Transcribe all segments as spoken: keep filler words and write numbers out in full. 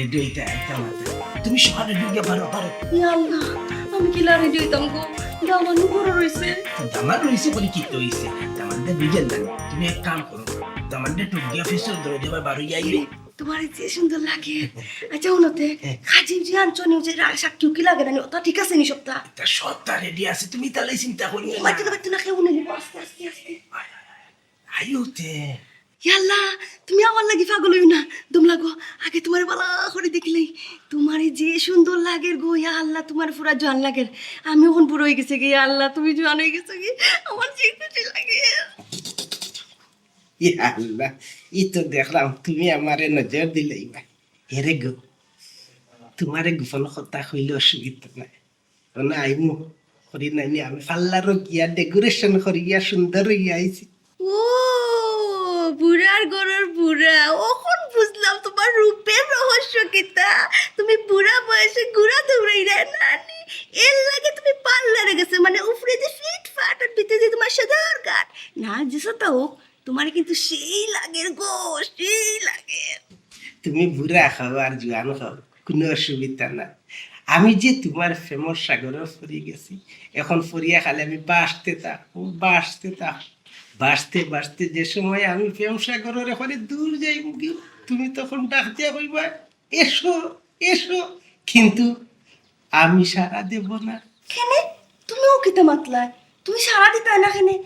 রেডি অইতে আইতাম আইতাম। তুমি সকালে রেডি অইয়া বারো, বারো। ইয়া আল্লাহ, আমি কিলা রেডি অইতাম গো? দামান ঘরো রইছে। দামান রইছে বলে কিতা অইছে? দামান তো বুঝেন না। তুমি এক কাম করো, দামানরে টুক দিয়া ফিসর ধরো, যে বারো ইয়া আইলে। তোমার যে সুন্দর লাগে। আচ্ছা, হুনো তে, কাজী যে আনছো নি, যে রা- সাক্ষী কি লাগে না নি? ওটা ঠিক আছে নি সবটা? তা সবটা রেডি আছে, তুমি তাহলে চিন্তা করিও না। বাচ্চা তো বাচ্চা না, কেউ নেই, আস্তে আস্তে আস্তে। আইও তে। ইয়াল্লা, তুমি আমার লাগি পাগল অইও না। দম লাগো, আগে তোমার ভালা করি দেখলেই। তোমার যে সুন্দর লাগের গো, ইয়া আল্লাহ, তোমার পুরা জোয়ান লাগের। আমি অখন বুড়া অই গেছি গি, ইয়া আল্লাহ, তুমি জোয়ান অই গেছো গি। আমার যে খুশি লাগে। ইয়া আল্লাহ, ই তো দেখলাম তুমি আমারে নজর দিলাইবা। এরে গো, তোমারে গোপন কথা কইলে অসুবিধা নাই। না আইমু, করি নাইনি আমি পার্লারো গিয়া ডেকোরেশন করিয়া সুন্দর অইয়া আইছি। ও, বুড়ার ঘরর বুড়া, অখন বুঝলাম তোমার রূপের রহস্য কিতা। তুমি বুড়া বয়সে ঘুড়া দৌড়াইরায় নানি, এর লাগি তুমি পার্লারে গেছো, মানে উপরে যে ফিট ফাট আর ভিতরে যে তোমার সদর ঘাট। না, যেসব তা হোক, তোমারে কিন্তু সেই লাগের গো, সেই লাগের। তুমি বুড়া খাও আর জোয়ান খাও, কোনো অসুবিধা না। আমি যে তোমার প্রেমর সাগরে পড়ি গেছি, অখন পড়িয়া খালি আমি ভাসতে থাকমু, ভাসতে থাকমু। ভাসতে ভাসতে যে সময় আমি প্রেম সাগরর একেবারে দূর যাইমু গি, তুমি তখন ডাক দিয়া কইবা, "এসো, এসো।" কিন্তু আমি সাড়া দেব না। কেনে? তুমিও কিতা মাতলায়? তুমি সাড়া দিতায় না কেনে?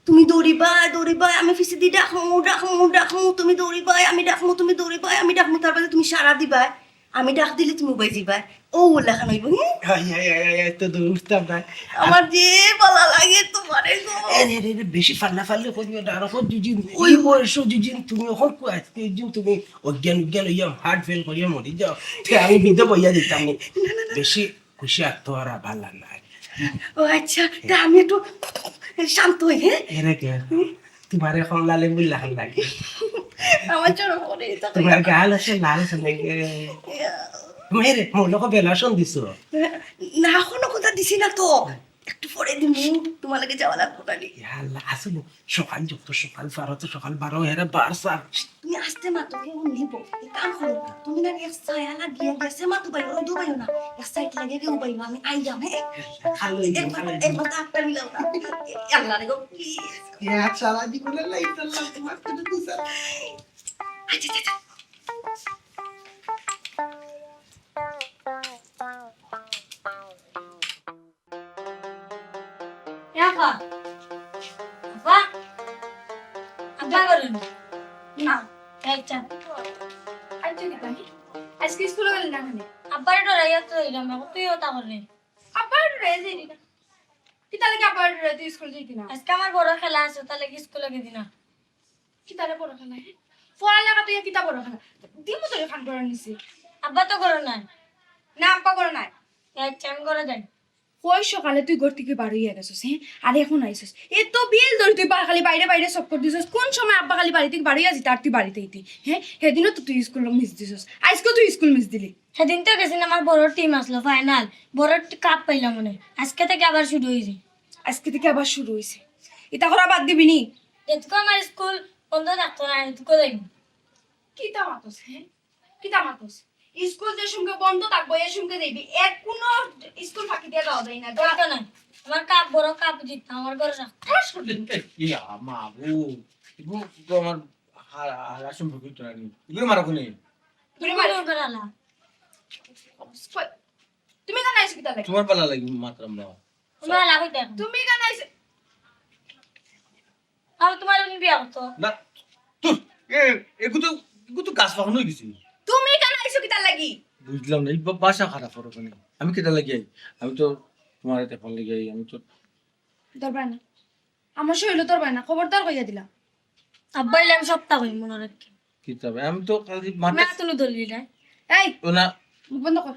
তুমি দৌড়িবায়, দৌড়িবায়, আমি পিছেদি ডাকমু, ডাকমু, ডাকমু, তুমি দৌড়িবায়, আমি ডাকমু, তুমি দৌড়িবায়, আমি ডাকমু, তার বাদে তুমি সাড়া দিবায়। আমি ডাক দিলে তুমি উবাই যিবায়। ও ওলা খান অইবো, হ্যাঁ? I, I, I, I, I, তো দৌড় উঠতাম না। আমার যে ভালা লাগে তোমারে গো। এ রে, রে, রে, বেশি ফান্না ফান্নি করিও না, আর অখন দুদিন, ওই বয়স দুদিন তুমি অখন কো আজকে দুদিন তুমি অজ্ঞান অজ্ঞান অইয়া হার্ট ফেল করিয়া মরি যাও, তে আমি বিন্দু বইয়া দিতাম নি। বেশি খুশি আর তো আর ভালা নাই। ও আচ্ছা, তা আমি একটু শান্ত অই, হ্যাঁ? এরে কে? তোমারে কমলা লেবু লাল লাগে। আমার চরম করে এটা তো। তোমার গাল আছে লাল আছে নাকি? মেরে, মনে কো বেলাসন দিছো। না, কোনো কথা দিছি না তো। একটু পরে দিমু, তোমার লগে যাওয়া লাগবো না নি। ইয়া আল্লাহ, আসলে সকাল যত সকাল পারো তো সকাল বারো এরা বার সার। তুমি আস্তে মাতো, কেউ নিব। এক কাম করো, তুমি না এক ছায়া লাগিয়ে গেছে মাতো বাইও, রোদও বাইও না। এক সাইড লাগে কেউ বাইও, আমি আইলাম, হ্যাঁ? খালো একবার, একবার তো একটা মিলাও না। আল্লাহ রে গো, প্লিজ। ইয়া চালা দি কোলে লাই চালা তোমার তো দুসা। আচ্ছা, আচ্ছা, আচ্ছা। এ আপা। আপা। আপা বলুন। না। আচ্ছা। আচ্ছা, কি জানি? আজকে স্কুলে গেলি না কেনে? আব্বারে ডরাইয়া তো দিলাম, এখন তুই ওটা করলি। আব্বারে ডরাইয়া যাইলি না? কিতা লাগি আব্বারে ডরাইয়া তুই স্কুল যাইতি না? আজকে আমার বড় খেলা আছে, তার লাগি স্কুলে গেছি না। কিতারে বড় খেলা, হে? পড়ালেখা তুই কিতা বড় খেলা? দিমু তোরে খান করার নিচে। আব্বা তো করো নাই। না, আব্বা করো নাই। আচ্ছা, আমি করে যাই। কই সকালে তুই ঘর থাকি বার অইয়া গেছস, হ্যাঁ? আর এখন আইছস। এত বিল ধরি তুই বা-, খালি বাইরে বাইরে চক্কর দিছস। কোন সময় আব্বা খালি বাড়ি থাকি বার অইয়া যিতা আর তুই বাড়িত আইতি, হ্যাঁ? হেদিনও তো তুই স্কুল মিস দিছস। আইজকেও তুই স্কুল মিস দিলি। হেদিন তো গেছি না, আমার বড় টিম আসলো, ফাইনাল। বড় কাপ পাইলাম মনে। আজকে থাকি আবার শুরু অইছে। আজকে থাকি আবার শুরু অইছে। ইতা করা বাদ দিবি নি? যেটুকু আমার স্কুল বন্ধ থাকতো না, এটুকু যাইব। কিতা মাতস, হ্যাঁ? কিতা মাতস? স্কুল যে সঙ্গে বন্ধ থাকবো, এ সঙ্গে যাইবি। এক কোনো স্কুল ফাঁকি দিয়া যাওয়া যায় না। যা। দরকার নাই। আমার কাপ, বড় কাপ দিতাম, আমার ঘরে রাখ। ইয়া, মা, বউ। ইবু তো আমার হা-, হারা সম্পর্ক তো নাই। ইগুলো মারা কোনে? তুমি মারো। তুমি মারো না। তুমি কেনে আইছো কিতা লাগি? তোমার ভালা লাগি মাতরাম না। তুমি ভালা কই দেখো। তুমি কেনে আইছো? তাহলে তোমার উনি বিয়া করতো। না, তুই, এ, এগু তো, এগু তো গাছ পাকানো হয়ে গেছে। তুমি কেনে আইছো কিতার লাগি? বুঝলাম না, এই বা-, বাসা খারাপ ওর ওখানে। আমি কিতার লাগি আই? আমি তো তোমার এতে ফোন লাগি আই, আমি তো দরবার না। আমার শরীরে দরবার না, খবরদার কইয়া দিলাম। আব্বা আইলে আমি সবটা কই মনে রাখি। কিতা বে? আমি তো খালি মাথা না, তুমি দলিল নাই। এই, ও না। মুখ বন্ধ কর।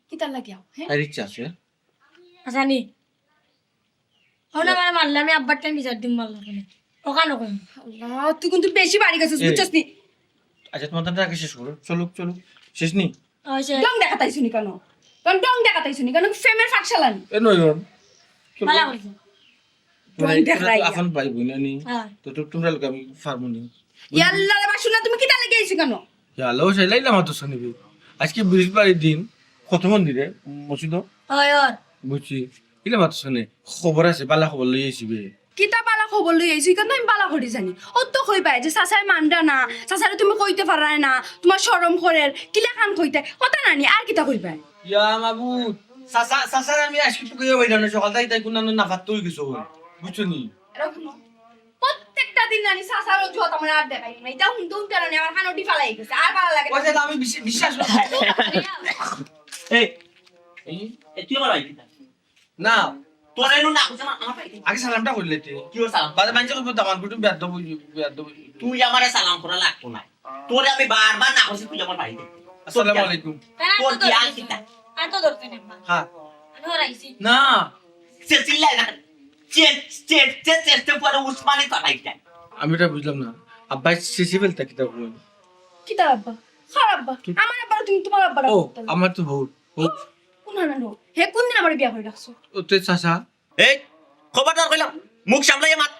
কিতার লাগি আও, হ্যাঁ? আর ইচ্ছা আছে? আচ্ছা, নি। ওনা মানে মারলে আমি আব্বার টাইম বিচার দিম মারলে ওখানে। ওখানে কই? আল্লাহ, তুই কিন্তু বেশি বাড়ি গেছিস, এ। বুঝছস নি? আচ্ছা, তোমার দাদা আগে শেষ করো। চলুক, চলুক। শেষ নি? ও, শেষ। ঢং দেখাতাইছো নি কেন? কারণ ঢং দেখাতাইছো নি কেন? প্রেমের ফাঁকশালা নি? এ নয় ওর। চলো। ভালো করছো। ঢং মানে, দেখাই তোরা তো ইয়া। এখন ভাই বোন নি। হ্যাঁ। তো তো তোমরা লোক আমি পারবো নি। ইয়াল্লা রে বাসু না, তুমি কিতা লাগি আইছো কেন? ইয়াল্লা, ও সেই লাইলা মাতো শুনিবি। আজকে বৃহস্পতিবার দিন, কত মন্দিরে মসজিদ? হয়, হয়। বুঝছি। কিলা মাতছ কেনে? খবর আছে, বালা খবর লই আইছি বে। কিতা বালা খবর লই আইছি? ইখান তো আমি বালা করি জানি। অত কইবায় যে চাচায় মানরা না, চাচারে তুমি কইতে পাররায় না, তুমার শরম করের, কিলা খান কইতায়, কথা নানি, আর কিতা কইবায়? ইয়া মাবুদ, চাচা, চাচারে আমি আজকে তো কইয়া পাইলাম না, সকাল থাকি তাই কুনানো নাফাত্তা অই গেছে, বুঝছো নি? এরকম প্রত্যেকটা দিন জানি চাচার অজুহাত আমার আর দেখাই না। ইটা হুনতে হুনতে আর আমার কানো ডিফা লাগি গেছে, আর বালা লাগে না। ওই যে আমি বিশ্ব-, বিশ্বাস করি। এই, এই, এই, তুই আমার ভাই কিতা? না। তোর এনু না, বুঝে না, আমার ভাই কিতা? আগে সালামটা করলে তুই। কি ওর সালাম? বাদে মানষে কইবো দামান কুটুম বেয়াদব অই-, বেয়াদব অই। তুই আমারে সালাম করা লাগতো না। তোরে আমি বারবার না করছি, তুই আমার ভাই। আসসালামু আলাইকুম। তোর কি আর কিতা? আর তো ধরতে নেই। হ্যাঁ। আমি ওর আইছি। না। সে চিল্লায় না। চে-, চে-, চে-, চেষ্টা করে উসমানে পাঠাই দেয়। আমি এটা বুঝলাম না। আব্বাই সিসি ফেলতে কিতা বলেন? কিতা আব্বা? খারাপ আব্বা। আমার আব্বার তুমি তোমার আব্বার ও, আব্বা। আমার তো ভুল। ও। কোন হারানো? হে কোন দিন আমার বিয়া করে রাখছো? ও, তুই চাচা? এই, খবরদার কইলাম, মুখ সামলাইয়া মাত।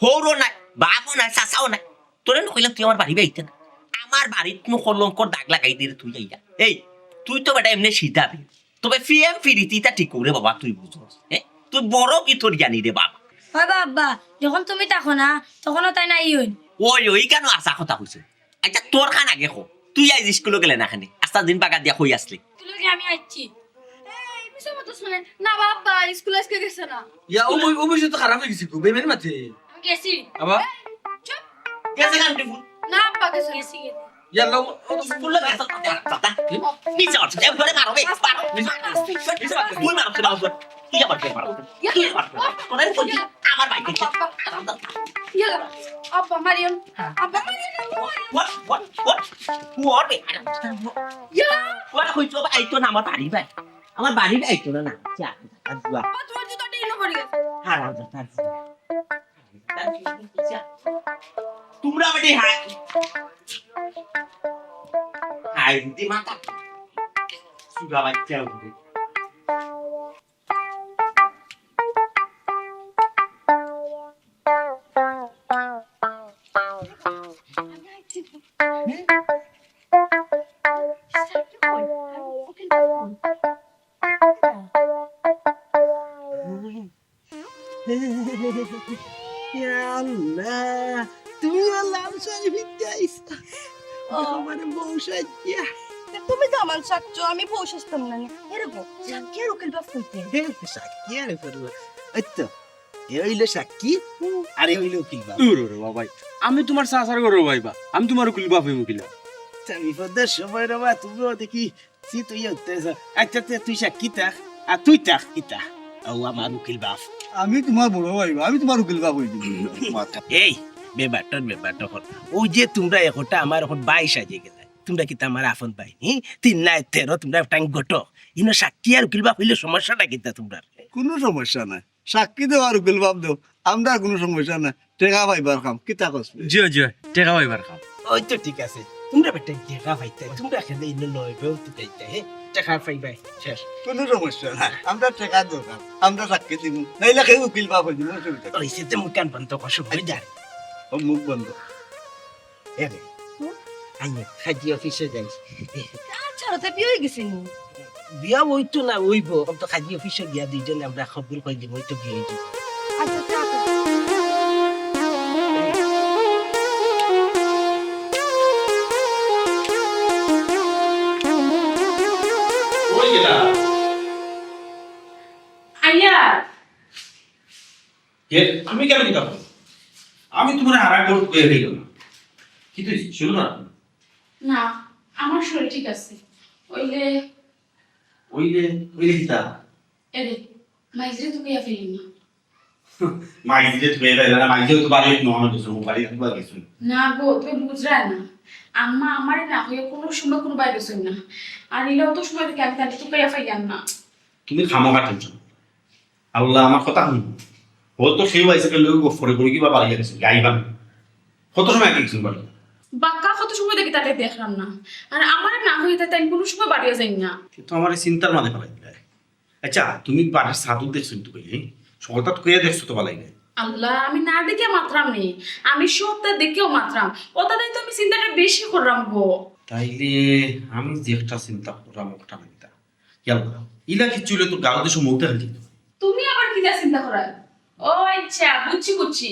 হউরও নাই, বাপও নাই, চাচাও নাই। তোরে না কইলাম তুই আমার বাড়ি বাইতে না। আমার বাড়িত নু কলঙ্কর দাগ লাগাই দিরে তুই আইয়া। এই, তুই তো বেটা এমনে সিধা বে। তবে প্রেম পিরিতি ইতা ঠিক করে বাবা তুই বুঝস। হ্যাঁ? তুই বড় কি তোর জ্ঞানী রে বাবা। হয় বা আব্বা, যখন তুমি থাকো না, তখনও তাই নাই হইন। ওই, ওই কেন আশা কথা কইছে? আচ্ছা, তোর খান আগে কো। তুই আইজ স্কুলো গেলে না কেনে? আস্তা দিন বাগা দিয়া কই আসলি? স্কুলো গিয়া আমি আইছি। এই, মিছা মাতো শুনে। না বাবা, স্কুলে আজকে গেছে না। ইয়া, ও বই, ও বই তো খারাপ অই গেছে গো, বেমেন মাতে। আমি গেছি। আবার? এই, চুপ। গেছে কেন টিফু? না আব্বা, গেছে। গেছি, গেছি। ইয়া, লো, ও তো স্কুলে গেছে। দাদা, দাদা। মিছা মাতো, একবারে মারো, এই, মারো। মিছা মাতো, তুই মারো, তুই মারো। তুই আবার কে মারো? তুই মারো। তোরে তো আমার ভাই দেখে। ইয়া, আব্বা মারিও না। আব্বা মারিও না। What, what, what? What? ইয়া। ওরা কইছো, আইতো না আমার বাড়ি ভাই। আমার বাড়ি ভাই আইতো না, না। যা, যা, যা। আব্বা, তোমার জুতা টেনে পড়ে গেছে। হারাম যা, তার যা। তোমরা বেটি হাই। হাই, দিদি মাথা। সুগা বাচ্চা উঠে। ইয়া আল্লাহ, তুমিও লাল শাড়ি পিন্দি আইছো। ও। আমারে বউ সাজিয়া। তুমি দামান সাজছো, আমি বউ সাজতাম না নি। এরে বউ, সাক্ষী আর উকিল বাপ কইতে? এ, সাক্ষী আরে ফেরবা। এই তো, এ অইলো সাক্ষী, আর এ অইলো উকিল বাপ। দূর রে বাবা, আমি তুমার চাচার ঘরর ভাইবা, আমি তুমার উকিল বাপ অইমু কিলা? তা বিপদর সময় রে বা, তুমিও দেখি চিত অইয়া উঠতে আছো। আচ্ছা, আচ্ছা, তুই সাক্ষী থাক, আর তুই থাক কিতা? ও আমার উকিল বাপ। আমি তুমার বড় ভাইবা, আমি তুমার উকিল বাপ অই দিমু। এই, বেবাটর, বেবাটর কর। অউ যে তুমরা একটা আমার অখন ভাই সাজি গেলায়, তুমরা কিতা আমার আপন ভাই নি? তিন নাই তেরো, তুমরা টাইম গটো। ইনো সাক্ষী আর উকিল বাপ অইলে সমস্যাটা কিতা তুমরার? কুনু সমস্যা নাই। সাক্ষী দেও আর উকিল বাপ দেও, আমরার কুনু সমস্যা নাই। টেকা পাইবার কাম, কিতা কস? জি, জি, টেকা পাইবার কাম। ওই তো ঠিক আছে, তুমরা বেটা টেকা পাইতায়, তুমরা খেলে ইনো লইবে, তুই যাইতায়, হে? টেকা পাইবায়, শেষ। কুনু সমস্যা নাই, আমরার টেকা দরকার, আমরা সাক্ষী দিমু, নাইলে কেউ উকিল বাপ অই দিমু, অসুবিধা নাই। ওই সে তো মুখ কান বন্ধ কর, সব হয়ে যায়। ও মুখ বন্ধ। এ রে, হুম? আইয়ে, কাজী অফিসে যাই। আচ্ছা, ওতে বিয়া অই গেছে নি? বিয়া অইতো না, অইবো। অখন তো কাজী অফিসে গিয়া দুইজনে আমরা কবুল করি দিমু, অউ তো বিয়া অই যাইবো। আচ্ছা, চা খাও। কই গেলা? আইয়া। কে? তুমি কেন কিতা করো? আমি তুমার হারা ঘর তুকাইয়া দিলাম। কিতা অইছে? শরীর খারাপ? না, আমার শরীর ঠিক আছে। অইলে অইলে, অইলে কিতা? এরে, মাইজরে তুকাইয়া ফাইলাম না। মাইজরে তুকাইয়া ফাইলায় না, মাইজে তো বাড়ি নয় গেছে, ও বাড়ি একবার গেছে। না গো, তুমি বুঝরায় না। আম্মা আমারে না কইয়া কুনু সময় কুনু বায় গেছইন না। আর ইলা অত সময় থাকি আমি তারে তুকাইয়া ফাইলাম না। তুমি খামোখা টেনশন। আল্লাহ, আমার কথা হুনো। ও তো সেই বাইসাইকেল লইয়া গফ করে করে কিবা বাড়ি গেছে, গাইবা না। কত সময় আগে গেছিল বাড়ি? বাক্কা কত সময় থাকি তারে দেখরাম না। আর আমারে না কইয়া তাইন কুনু সময় বাড়িও যাইন না। কিন্তু আমারে চিন্তার মাঝে ফালাই দিলায়। আচ্ছা, তুমি বাড়ির ছাদো দেখছো নি তুকাইয়া, হ্যাঁ? সকালতা তুকাইয়া দেখছো তো বালাই নাই। আল্লাহ, আমি না দেখিয়া মাতরাম নি। আমি সবতা দেখিয়াউ মাতরাম। অতা দেখি তো আমি চিন্তাটা বেশি কররাম গো। তাইলে আমি যে একটা চিন্তা করলাম, ওটা না কিতা? ইয়াল্লা, ইলা কিচ্ছু অইলে তো গাঁও দেশে মরতে খালি। তুমি আবার কিতা চিন্তা করার? ও আচ্ছা, বুঝছি, বুঝছি।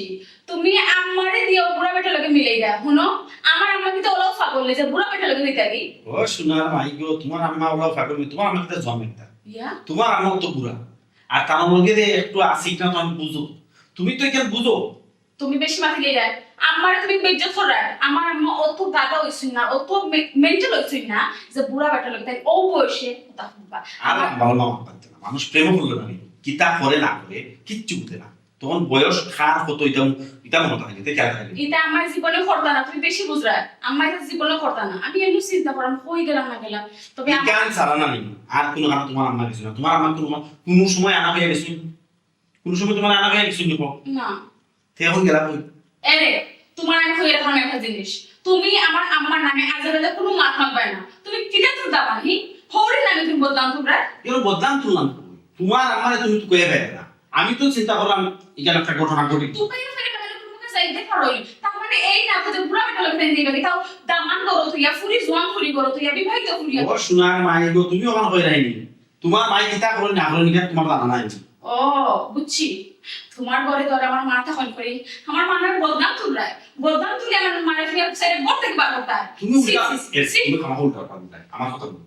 তুমি আম্মারে দিয়া বুড়া বেটার লগে মিলাই দেও। হুনো, আমার আম্মা কিতা অলাও পাগল নি যে বুড়া বেটার লগে মিলাই দেই? ও সোনার মাই গো, তুমার আম্মা অলাও পাগল নি, তুমার আম্মা কিতা জমে কিতা? ইয়া? তুমার আম্মা তো বুড়া, আর তার লগে যে একটু আছিক না, তুমি বুঝো, তুমি তো ইখান বুঝো। তুমি বেশি মাতিলাইরায়, আম্মারে তুমি বেইজ্জত কররায়। আমার আম্মা অত গাধা অইছইন না, অত মে-, মেন্টাল অইছইন না যে বুড়া বেটার লগে তাইন অউ বয়সে কথা কইবা। আর আমার আম্মা মাত পারতে না, মানুষ প্রেমে পড়লে না, কিতা করে না করে কিচ্ছু বুঝে না। তখন বয়স কার কত ইটা, ইটা মনে থাকে, ইটা খেয়াল থাকে। ইটা আমার জীবনে করতা না, তুমি বেশি বুঝরায়। আম্মা ইটা জীবনে করতা না। আমি এমনি চিন্তা করলাম, কই গেলাম না গেলাম। তবে আমার ইখান ছাড়া না নি, আর কুনু কারণ তুমার আম্মা কিছু না। তুমার আম্মা কুনু, কুনু সময় আনা অইয়া গেছে? কুনু সময় তুমার আনা অইয়া গেছে নি? না। তে অখন গেলা কই? এরে, তুমার আমি কইয়া রাখলাম একটা জিনিস। তুমি আমার আম্মার নামে আজে বাজে কুনু মাত মাতবায় না। তুমি কিতা তুলতায় নি? হউরির নামে তুমি বদনাম তুলরায়? এর বদনাম তুললাম কই? তুমার আম্মারে তুমি তো কইয়া পাইরায় না। আমি তো চিন্তা করলাম, ইখান একটা ঘটনা ঘটে। তুমি কইয়া পাইরায় না, মানে কুনু মুখে যাইতে পারো নি। তার মানে এই না যে বুড়া বেটার লগে প্রেম দিবা, তাও দামান ঘরো থইয়া, ফুরি জোয়ান ফুরি ঘরো থইয়া, বিবাহিত ফুরি। ও সোনার মাই গো, তুমি অখন কইরায় নি। তুমার মাই কিতা করইন না করইন, ইটা তুমার জানা নাই। ও, বুঝছি। তুমার ঘরে তো আর আমার মা তখন করি, আমার মার নামে বদনাম তুলরায়। বদনাম তুলি আমার মারে ফিরে সাইডে ঘর থাকি বার করতায়। তুমি ছি, উল্টা, ছি, এ, ছি। তুমি খামোখা উল্টা পাল্টা বলতায়। আমার কথা বলো।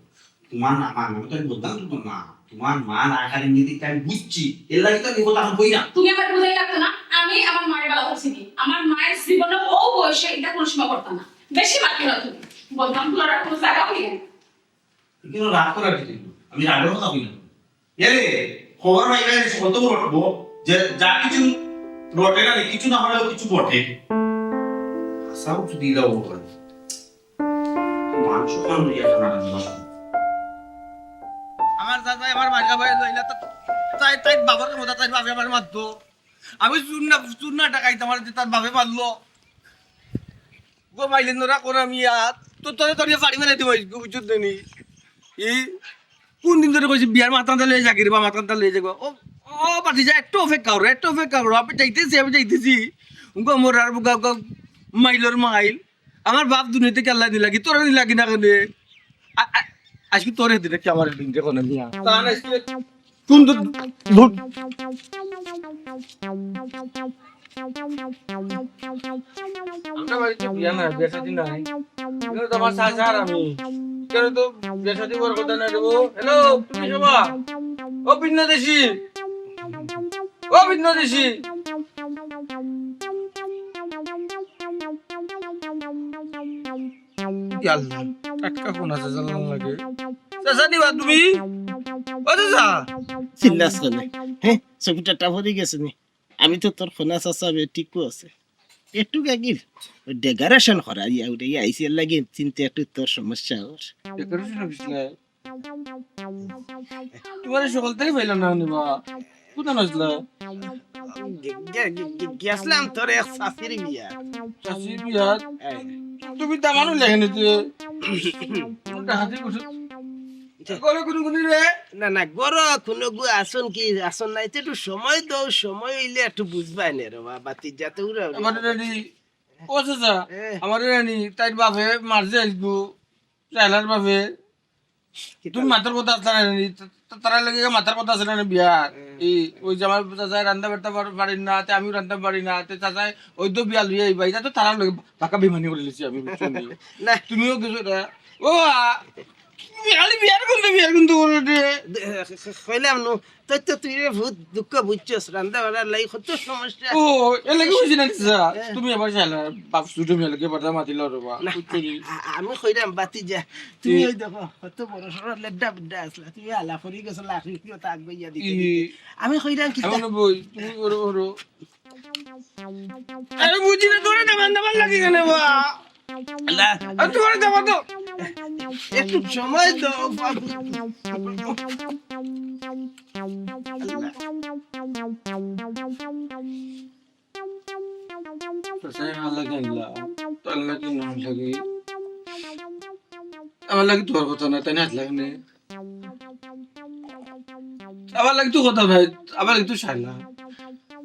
তুমার না, আমার নামে তো আমি বদনাম তুলতাম না। তুমার মা না খালি নিজে আমি বুঝছি। এর লাগি তো আমি কথা কই না। তুমি আমারে বুঝাই লাগতো না। আমি আমার মারে ভালা করছি কি? আমার মায়ের জীবনে অউ বয়সে ইটা কুনু সময় করতা না। বেশি মাতিও না তুমি। বদনাম তুলার আর কুনু জাগা অইয়া না। ইখান রাগ করার কি অইলো? আমি রাগর কথা কই না। এরে, খবর পাইবা নি, কত বড় হবো, যে যা কিছু রটে না, কিছু না হলেও কিছু বটে। আশাও যদি ইলা অয়। মান সম্মান লইয়া খানা রান্ধা। আমার দাদায় আমার মাইকা ভাই লইলা তো, তাই, তাই বাবার মতো তাই বাপে আমার মারতো। আমি চুর না, চুর না ডাকাইত, আমার যে তার বাপে মারলো। গো মাইলে নরা কোন আমি আর তো তোরে তোরে ফাড়ি মেরে দিব, বুঝছত নি? ই কোন দিন ধরে কইছি বিয়ার মাথাটা লয়ে যাগি রে বা, মাথাটা লয়ে যাগো। ও, ও ভাতিজা, একটু অপেক্ষা করো, একটু অপেক্ষা করো, আমি যাইতেছি, আমি যাইতেছি। গো মোর আর গো, গো, মাইলর মাইল। আমার বাপ দুনিয়া থাকি আল্লায় নিলাগি, তোরে নিলাগি না কেনে? আ-, আ-, আজকে তোরে দিনে কি আমার দিন দেখো না মিয়া। তা না, আজকে কোন দু-, ধুর। আমরা বাড়িতে বিয়া নাই, বিয়া শাদী নাই। এখানে তো আমার চাচা আর আমি। এখানে তো বিয়া শাদী করার কথা নাই রে বউ। হ্যালো, তুমি শোভা? ও ভিন্ন দেশি। ও ভিন্ন দেশি। ইয়াল্লা, টাটকা ফোন আছে, জানলাম লাগে। চাচা নিবা তুমি? ও চাচা। চিল্লাস কেনে? হ্যাঁ, চকুটা টাফরি গেছে নি? আমি তো তোর ফোন আছে, চাচা, বে ঠিকও আছে। একটু আগে ওই ডেকোরেশন করা ইয়া উঠে ইয়া আইসি, এর লাগি চিন্তা একটু তোর সমস্যা ওর। ডেকোরেশন অফিস না? তোমার সকাল থেকে পাইলাম না, নিবা। কোথায় নাচলা? গে-, গে-, গে-, গে-, গেছলাম তোর এক চাচির বিয়া। চাচির বিয়া? হ্যাঁ। তুমি দামানো লেখে নিতে। তুমি ডাকাতি করছো। ঘরো কুনু কুনু রে? না, না, ঘরো কুনু গু আসন কি, আসন নাই, তো একটু সময় দাও, সময় অইলে একটু বুঝবায় নে রে বাবা, তুই যাতে উড়া উড়ি আমার করে। রানী, ও চাচা, এ। আমার রানী, তাইর বাপে মারছে আজকু, চাইলার বাপে। কি তুমি তার? মাথার কথা আসলে না নি, তা-, তা-, তারা লাগে মাথার কথা আসলে না বিয়ার। এ। এই, ওই যে আমার চাচায় রান্দা বাড়তে পার-, পারেন না, তে আমিও রান্দা পারি না, তে চাচায় ওই তো বিয়া লইয়া আইবা, এটা তো তারা লগে পাকা বেমানি করে লিছি আমি, বুঝছো নি? না। তুমিও কিছু এটা, ও, আ, খালি বিয়ার গন্ধ, বিয়ার গন্ধ করে রে। দে-, কইলাম নু, তুই তো তুই রে বহুত দুঃখ বুঝছস, রান্দা বাড়ার লাগি কত সমস্যা। ও, এর লাগি বুঝি না, চাচা। হ্যাঁ। তুমি আবার শালা, বাপ ছোট মেয়ে লাগে বারদা মাতিল রে বা, না, বুঝছো নি? আ-, আমি কইরাম, বাতি যা। তুমি কি? ওই দেখো, কত বড় সড়ো লেড্ডা বেড্ডা আসলা। তুমি আলা করি গেছো, লাখ রুপিও তাক বইয়া দিতে ই। দিতে। আমি কইরাম কি আমি তা? বলবো, তুমি ওরো, ওরো। আরে বুঝি না, তোরে দামান দামান লাগে কেনে বা? আল্লাহ। আর তোরে দামান তো। একটু সময় দাও, বাবু। আল্লাহ। চাচা, আমার লাগি আনলা। তোর লাগি না লাগে। আমার লাগি তোর কথা না, তাই না লাগে নে? আমার লাগি তো কথা নাই, আমার লাগি তো চাইলা।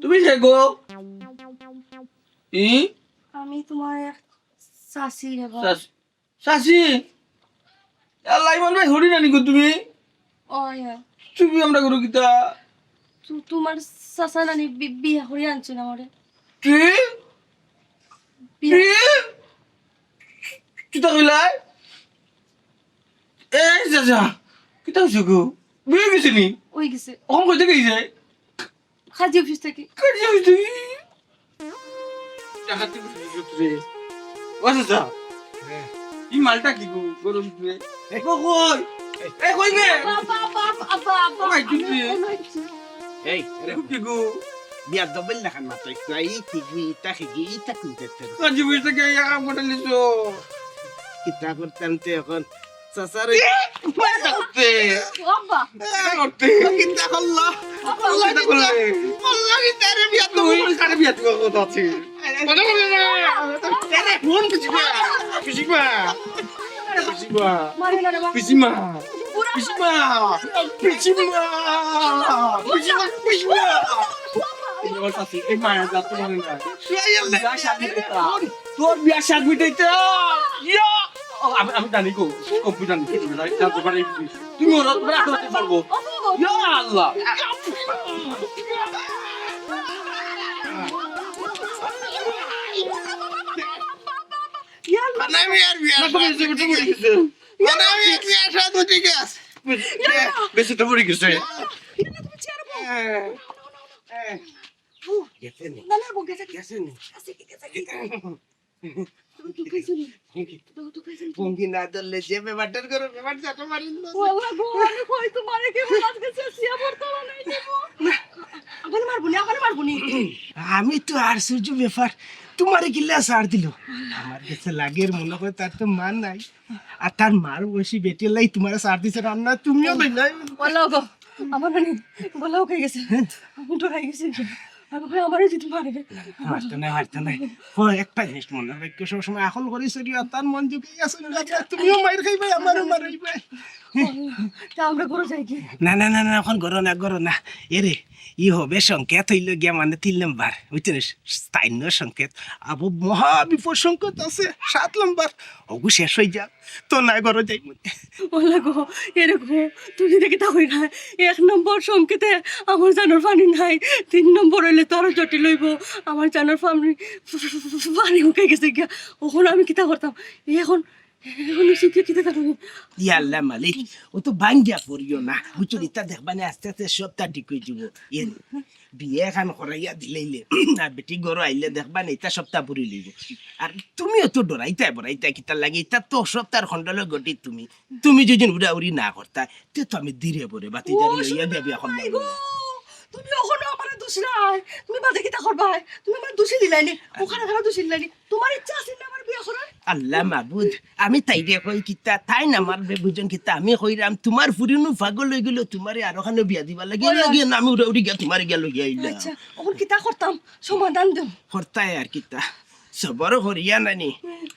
তুমি যে গো? ই? আমি তোমার এক চাচি রে বা। চাচি? চাচি? আল্লাহ, ইমন ভাই, হরি নানি গো তুমি? ওই, ওই। তুমি আমরা করো কিতা? তু-, তোমার চাচা নানি বি-, বিয়া করি আনছো না আমারে? কি? বিয়া। কি? কিতা কইলাই? এই চাচা, কিতা হইছে গো? বিয়া গেছে নি? ওই গেছে। অখন কইতে গেছে? কাজী অফিস থাকি। কাজী অফিস থাকি? ডাকাতি করছিস রে। ও চাচা, হ্যাঁ। এই মালটা কি গো, গরম রে? এ। ও কই? এ কই রে? আব্বা, আব্বা, আব্বা, আব্বা, আব্বা। ও ভাই, কি রে? এই, এরে কি গো? বিয়ার দবেল দেখান না তো, ইতা এই কি গো, ইতা কি গো, ইতা কি করতে? কাজী অফিস থাকি এই আম কটা লিছো। কিতা করতাম তে অখন? চাচারে মারতে। ও আব্বা। এ, করতে। কিতা করলা? আব্বা, করলা কিতা? করলে? করলা কিতা রে বিয়া তো? তুই কারে বিয়া তুই কথা আছে? কথা বলে না। আরে, ফোন পিছিবা। পিছিবা। পিছিবা। মারিও না রে বাবা। পিছিমা। বুড়া পিছিমা। পিছিমা। পিছিমা। পিছিমা। এই আমার শাশি, এই মায়ের জাত তো মানে না। এই আল্লাহ। বিয়া শাদি করতা। তোর বিয়া শাদি দিতে। ইয়া। ও, আমি, আমি জানি গো, কম্পিউটার নিতে তুমি জানি, জানতে পারি। তুমি ওরা, তোমরা আসলে কি করবো? ইয়া আল্লাহ। মানে আমি আর বিয়া না, তুমি এসে উঠে পড়ে গেছে। মানে আমি আর বিয়া শাদি ঠিক আছে। বেশি তো পড়ে গেছে। গেছে নি? না, না, গেছে কি? গেছে নি? গেছে কি, গেছে কি? তো, তো খাইছো নি? তো, তো খাইছো নি? ভঙ্গি না ধরলে যে ব্যাপারটার করে ব্যাপার যাতে পারি না। ও আল্লাহ গো, আমি কই তোমারে কি বলাত গেছে, সিয়া বর্তমান নাই দেবো। না, আমারে মারবো নি, আমারে মারবো নি। আমি তো আশ্চর্য ব্যাপার, তোমারে কিলা ছাড় দিল? আমার কাছে লাগের মনে হয় তার তো মা নাই, আর তার মার বয়সী বেটির লাই তোমারে ছাড় দিছে, রান্না তুমিও নাই, নাই। বলো গো, আমার নানি গলা উকাই গেছে। আমি ডরাই গেছি। আমি কই, আমারে যদি মারে। মারতো না, মারতো না। ও, একটা জিনিস মনে রাখিও, সবসময় আখল করি চলিও, আর তার মন ঝুঁকে গেছে, তুমিও মাইর খাইবায়, আমারও মারাইবায়। তা আমরা ঘরো যাই কি? না, না, না, না, অখন ঘরো না, ঘরো না। এরে, ই হবে সংকেত হইল গিয়া মানে তিন নাম্বার, বুঝছো নি? স্থানীয় সংকেত। আবু মহা বিপদ সংকেত আছে, সাত নাম্বার। ওগু শেষ হই যা। তো না, ঘরো যাই মনে। ওলা গো, এরে গো, তুমি দেখি তা কইরা। এক নম্বর সংকেতে আমার জানোর পানি নাই, তিন নম্বর হইলে তো আরো জটিল হইব। আমার জানোর পানি, পানি উকাই গেছে গিয়া। অখন আমি কিতা করতাম? এখন, এখন সুখে কিতা করতাম? ইয়া আল্লাহ মালিক, ও তো ভাঙ্গিয়া পড়িও না। বুঝছো, ইতা দেখবা নে আস্তে আস্তে সবটা ঠিক হয়ে যাব। ইয়ে, বিয়া খান করাইয়া দিলাইলে, আর বেটি ঘরো আইলে দেখবা নে, ইতা সবটা পুরি লইব। আর তুমিও তো ডরাইতায় বড়াইতায় কিতার লাগি, ইতা তো সবটার খণ্ডলে গটি তুমি। তুমি যদি উড়াউড়ি না করতায়, তে তো আমি ধীরে বরে বাতি জারি লইয়া বিয়া বিয়া করলাম। মাই গো, তুমি অখনো আমারে দুষরায়, তুমি বাদে কিতা করবায়? তুমি আমারে দুষি দিলাইনি, ওখানে খারাপ দুষি দিলাইনি। তোমার ইচ্ছা আছে না আমার বিয়া করার? আল্লাহ মাবুদ, আমি তাইরে কই কিতা, তাইন আমারে বুঝইন কিতা, আমি কইরাম তোমার ফুরিনু পাগল হই গেল, তোমারে আরো খানো বিয়া দিবার লাগি, ওই, ওই। লাগে না আমি উড়াউড়ি গিয়া তোমারে গিয়া লইয়া আইলাম। আচ্ছা, অখন কিতা করতাম? সমাধান দেও। করতায় আর কিতা, সবর করিয়া নানি,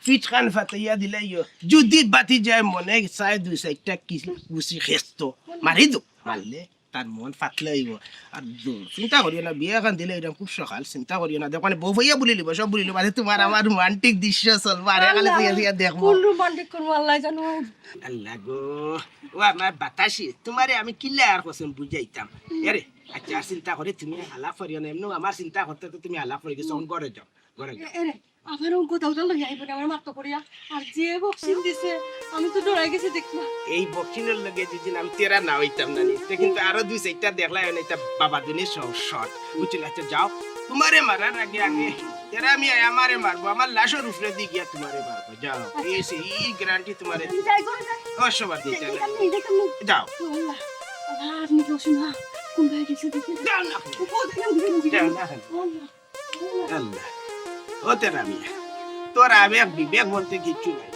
পিঠ খান ফাটাইয়া দিলাইও। যদি বাতি যায় মনে চায় দুই চাইরটা কি গুছি খেস্ত মারি দো, মারলে তার মন ফাটলে হইব। আর দু-, চিন্তা করিও না, বিয়া খান দিলে এরকম খুব সকাল, চিন্তা করিও না। দেখো, মানে, বউ ভাইয়া বলি লিব, সব বলি লিব। আরে, তোমার আমার রোমান্টিক দৃশ্য চলবো, আরে, খালি আল্লাহ, দেখো। কোন রোমান্টিক করবো, আল্লাহ জানো। আল্লাহ গো, ও আমার বাতাসি, তোমারে আমি কিলা আর কসম বুঝাইতাম। এরে, আচ্ছা, আর চিন্তা করে তুমি আলাপ করিও না, এমনি আমার চিন্তা করতে তো তুমি আলাপ করে গেছো, অখন ঘরে যাও। ঘরে যাও। এ, এরে, আমার অঙ্ক দাউটা লই আইব না, আমার মাত্র করিয়া। আর যে বক্সিং দিছে, আমি তো ডরাই গেছি দেখিয়া। এই বক্সিংর লগে যদি আমি তেরা না হইতাম না নি, তে কিন্তু আরো দুই চাইরটা দেখলাই না, এটা বাবা দুনি শর্ট। বুঝলে? আচ্ছা, যাও, তোমারে মারার আগে আগে তেরা মিয়া আমারে মারবো, আমার লাশর উপরে দি গিয়া তোমারে মারবো। যাও, আচ্ছা। এই সে, এই গ্যারান্টি তোমারে আমি যাই করে যাই। অসম্ভব দিতে যাই, না। যাই, যাই, যাই। যাও। ও আল্লাহ, আল্লাহ, আপনি বসুন না। কোন ভাই গেছে দেখি। যাও না। ও, ও, দেখলাম, দেখলাম, দেখলাম। যাও না। ও আল্লাহ। আল্লাহ। ও তেরা মিয়া, তোর আবেগ বিবেক বলতে কিচ্ছু নাই।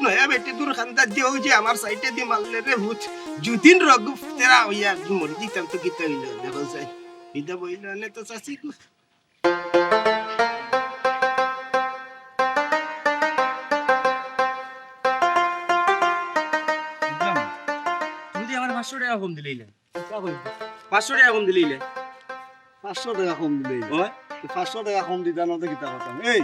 নয়া বেটি তোর খান্দার যে ওই যে আমার সাইডে দি মারলে রে ভূত, যুদিন রগ তেরা হইয়া মরি দিতাম তো কিতা হইল, দেখো যাই। বিদা বইল, এনে তো চাচি গো। বুঝলাম না। তুমি যে আমার পাঁচশো টাকা কম দিলেই না। কিতা কইবো? পাঁচশো টাকা কম দিলি নে। পাঁচশো টাকা কম দিলি? ওই। তো পাঁচশো টাকা কম দিতা না তো কিতা করতাম? এই,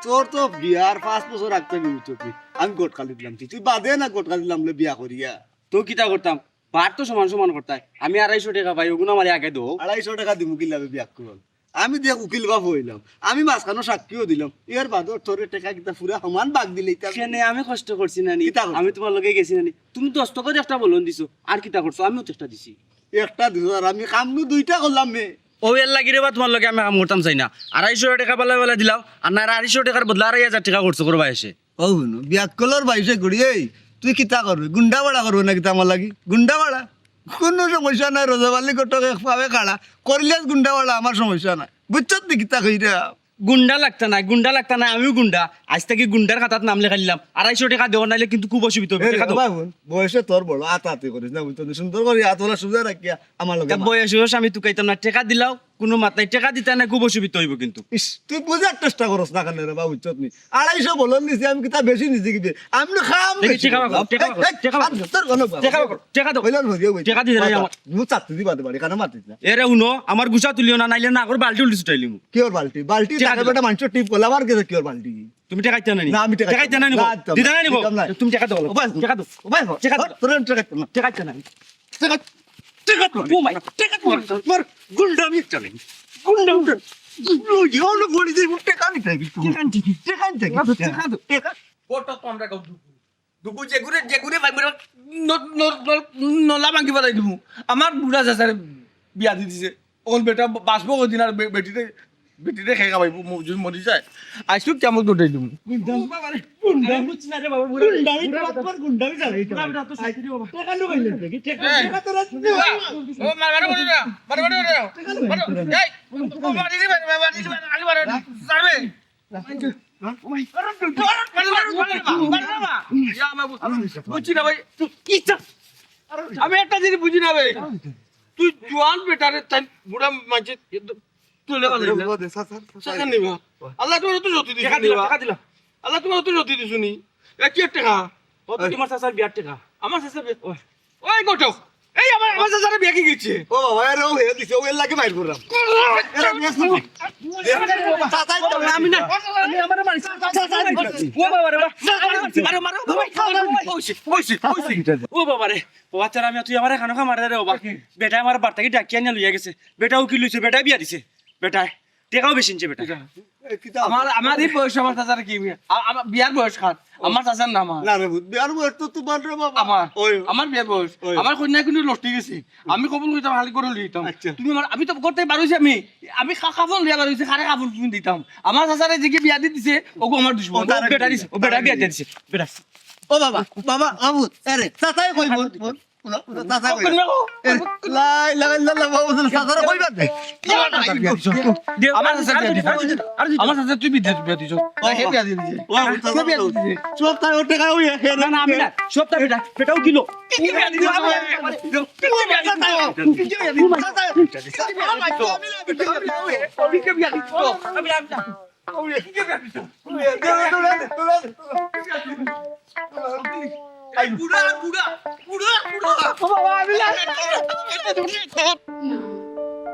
তোর তো বিয়ার পাঁচ বছর আগ থাকি উঠতি। আমি ঘটকালি দিলাম, তুই, তুই বাদে না ঘটকালি দিলাম লে বিয়া করিয়া। তো কিতা করতাম? বার তো সমান সমান করতায়। আমি আড়াইশো টেকা পাই, ওগুন আমারে আগে দেও। আড়াইশো টেকা দিমু কিলা বে বিয়াক্কল? আমি দেখ উকিল বাপ অইলাম, আমি মাঝখানো সাক্ষীও দিলাম, এর বাদে তোরে টেকা কিতা পুরা সমান ভাগ দিলে ইতা? কেনে আমি কষ্ট করছি না নি? কিতা করছো? আমি তুমার লগে গেছি না নি? তুমি দস্তখত একটা বলন দিছো, আর কিতা করছো? আমিও তো একটা দিছি। একটা দিছো, আর আমি কাম নু দুইটা করলাম নে। ও এর লাগি রে বা তুমার লগে আমি কাম করতাম চাই না। আড়াইশো টেকা বালা বালা দিলাও, আর না আড়াইশো টেকার বদলা আড়াই হাজার টেকা খরচ করবা এসে। ও হুনো, বিয়াক্কলর বাইশে ঘুরি, এই, তুই কিতা করবে? গুন্ডা ভাড়া করবে না কিতা আমার লাগি? গুন্ডা ভাড়া? কুনু সমস্যা নাই, রজব আলী ঘটক এক পাবে খাড়া। করিলিয়াস গুন্ডা ভাড়া, আমার সমস্যা নাই। বুঝছত নি কিতা কইরা? গুন্ডা লাগতা নায়, গুন্ডা লাগতা নায়, আমিও গুন্ডা। আইজ থাকি গুন্ডার খাতাত নাম লেখাইলাম। আড়াইশো টেকা দেও, নাইলে কিন্তু খুব অসুবিধা অইবো। এ রে, টেকা দেও। ও ভাই হুন, বয়সে তোর বড়, আতাআতি করিস না, বুঝছত নি? সুন্দর করি আতগুলা সুজা রাখিয়া আমার লগে তা মাত। বয়স অইছে আমি তুকাইতাম না, টেকা দিলাও, কুনু মাত নাই, টেকা দিতা না, খুব অসুবিধা অইবো কিন্তু। ইস, তুই বুঝার চেষ্টা করস না কেনে রে বা, বুঝছত নি? আড়াইশো বলন দিছি, আমি কিতা বেশি নিছি কিতা? আমি তো কাম দেখি, বেশি টেকা করলাম। রাখো, টেকা এই, রাখো, এই, টেকা রাখো। তোর কোনো টেকা রাখো, টেকা রাখো। কইলাম হইয়া, হইয়া। টেকা দিতে নাই আমার। মুখ চাপ দিবি বাদে বাড়ি, কেনে মাতিস না? এরে হুনো, আমার গুছা তুলিও না, নাইলে না, ওর বালতি উল্টি ছুটাইলিমু। কিওর বালতি? বালতি টেকা টাকা দিলাম। বেটা মানষর টিপ করলে আমার গেছে কিওর বালতি? তুমি টেকা দিতা না নি? না, আমি টেকা টেকা দিতা না নি? না, দিতাম তুমি না। টেকা দেও। দিতাম না। তুমি টেকা দেও। ও ভাই, ও ভাই, টেকা দেও। ও ভাই, টেকা দেও। তোর আমি টেকা দিতাম না। টেকা দিতা না। টেকা, টেকা তো, ও ভাই, টেকা তো, তোর গুন্ডা আমি একটা নেই। গুন্ডা, গুন্ডা। লইয়া অনো গড়ি যাইবো, টেকা নিতে আইবি তুই। টেকা আনতে কি? টেকা আনতে কি? টেকা তো। টেকা। ওটা তো আমরা কাউ দুগু। দুগু যেগুরে, যেগুরে ভাই, মোরা ন-, ন-, ন-, নলা ভাঙি ফালাই দিমু। আমার বুড়া চাচারে বিয়া দি দিছে। অখন বেটা বাঁচবো কয়দিন আর বে-, বেটিরে বেটিরে খাই খাবাইবো, ম-, যদি মরি যায়, আইসু কিয়ামত ঘটাই দিমু। গুন্ডা, ও বাবা রে, গুন্ডা। আমি বুঝছি না রে বাবা, বুড়া, গুন্ডা, আমি বুড়া তো বেটা। বাটপার, গুন্ডা, আমি জানি। বুড়া বেটা তো সাইডে বাবা। টেকা লো কইলে দেখি, টেকা, এই, টেকা তো রাখছি না। ও, মার, মার, মার, মার, মার, মার, মার। টেকা লো মার, কইলে। এই, ও, মারি দিবে, মারি দিবে, আলি মারে, ছাড়বে। ও ভাই, মার, মার, মার, মার, মার, মার। ইয়া, আমার বুঝ-, বুঝছি না ভাই, তুই কি চাস? আমি একটা জিনিস বুঝি না ভাই, তুই জোয়ান বেটারে তাই বুড়া মানষে তুলে বাঁধে না। দে, স্যার, স্যার, স্যার। স্যার, নিবা। আল্লাহ তোমার তো জ্যোতি দিছুনি। টেকা দিলা, টেকা দিলা। আল্লাহ তোমার তো জ্যোতি দিছুনি। এ কি টেকা? ও তো তোমার চাচার বিয়ার টেকা। আমার চাচার বিয়া-, ওই। ওই ঘটক, এই আমার, আমার চাচারে বিয়া কি গেছে? ও বাবা, এরে ও হে দিছে, ও এর লাগে মাইর করলাম। এরে বিয়া শুনি। চাচাই তো আমি না, আমি আমার বাড়ি, চাচাই মারছি। ও বাবা রে বাবা, মারো, মারো, মারো, মারো, ওইসে, ওইসে, ওইসে। ও বাবা রে, ও আচ্ছা, আমি তুই আমার এখানো খামারে রে বাবা। বেটা আমার বাড়ি থাকি ডাকিয়া আনিয়া লইয়া গেছে। বেটা উকিল লইছে, বেটা বিয়া দিছে। বেটায় টেকাও বেশি নিছে বেটা। এ, কিতা আমার, আমার এই বয়স আমার চাচার কি বিয়া? আ-, আমার বিয়ার বয়স কার? আমার চাচার না আমার। না রে, বিয়ার বয়স তো তোমার রে বাবা। আমার, ওই। আমার বিয়ার বয়স। ওই। আমার কইন্যা কিন্তু লটকি গেছে। আমি কবুল কইতাম, খালি করে লইতাম। আচ্ছা। তুমি আমার, আমি তো করতে পারছি আমি। আমি কা-, কাফন লইয়া পারছি, কারে কাফন তুমি দিতাম? আমার চাচারে যে কি বিয়া দি দিছে, ওগো আমার দুশমন। ও তার ও বেটা দিছে, ও বেটা বিয়া দিছে। বেটা। ও বাবা, বাবা, বাবু, আরে, চাচাই কই বল, বল। উলা, উলা, চাচা কই? কই না গো? এ, লা ইলাহা ইল্লাল্লাহ, বাবা, চাচারে কইবা দে। আমার চাচা বিয়া দিছে। আমার চাচা তুই বিদেশ বিয়া দিছ। ও, হে বিয়া দিছে। ও, চাচা বিয়া দিছে। সব তাই ওর টেকা ওই, হে, না, না, আমি না। সব তাই বেটা, বেটাও কিলো। কি বিয়া দিছে? আমি না। কি বিয়া দিছে? চাচা, চাচা, আমি না, আমি না। এই বুড়া, বুড়া, বুড়া, বুড়া। না,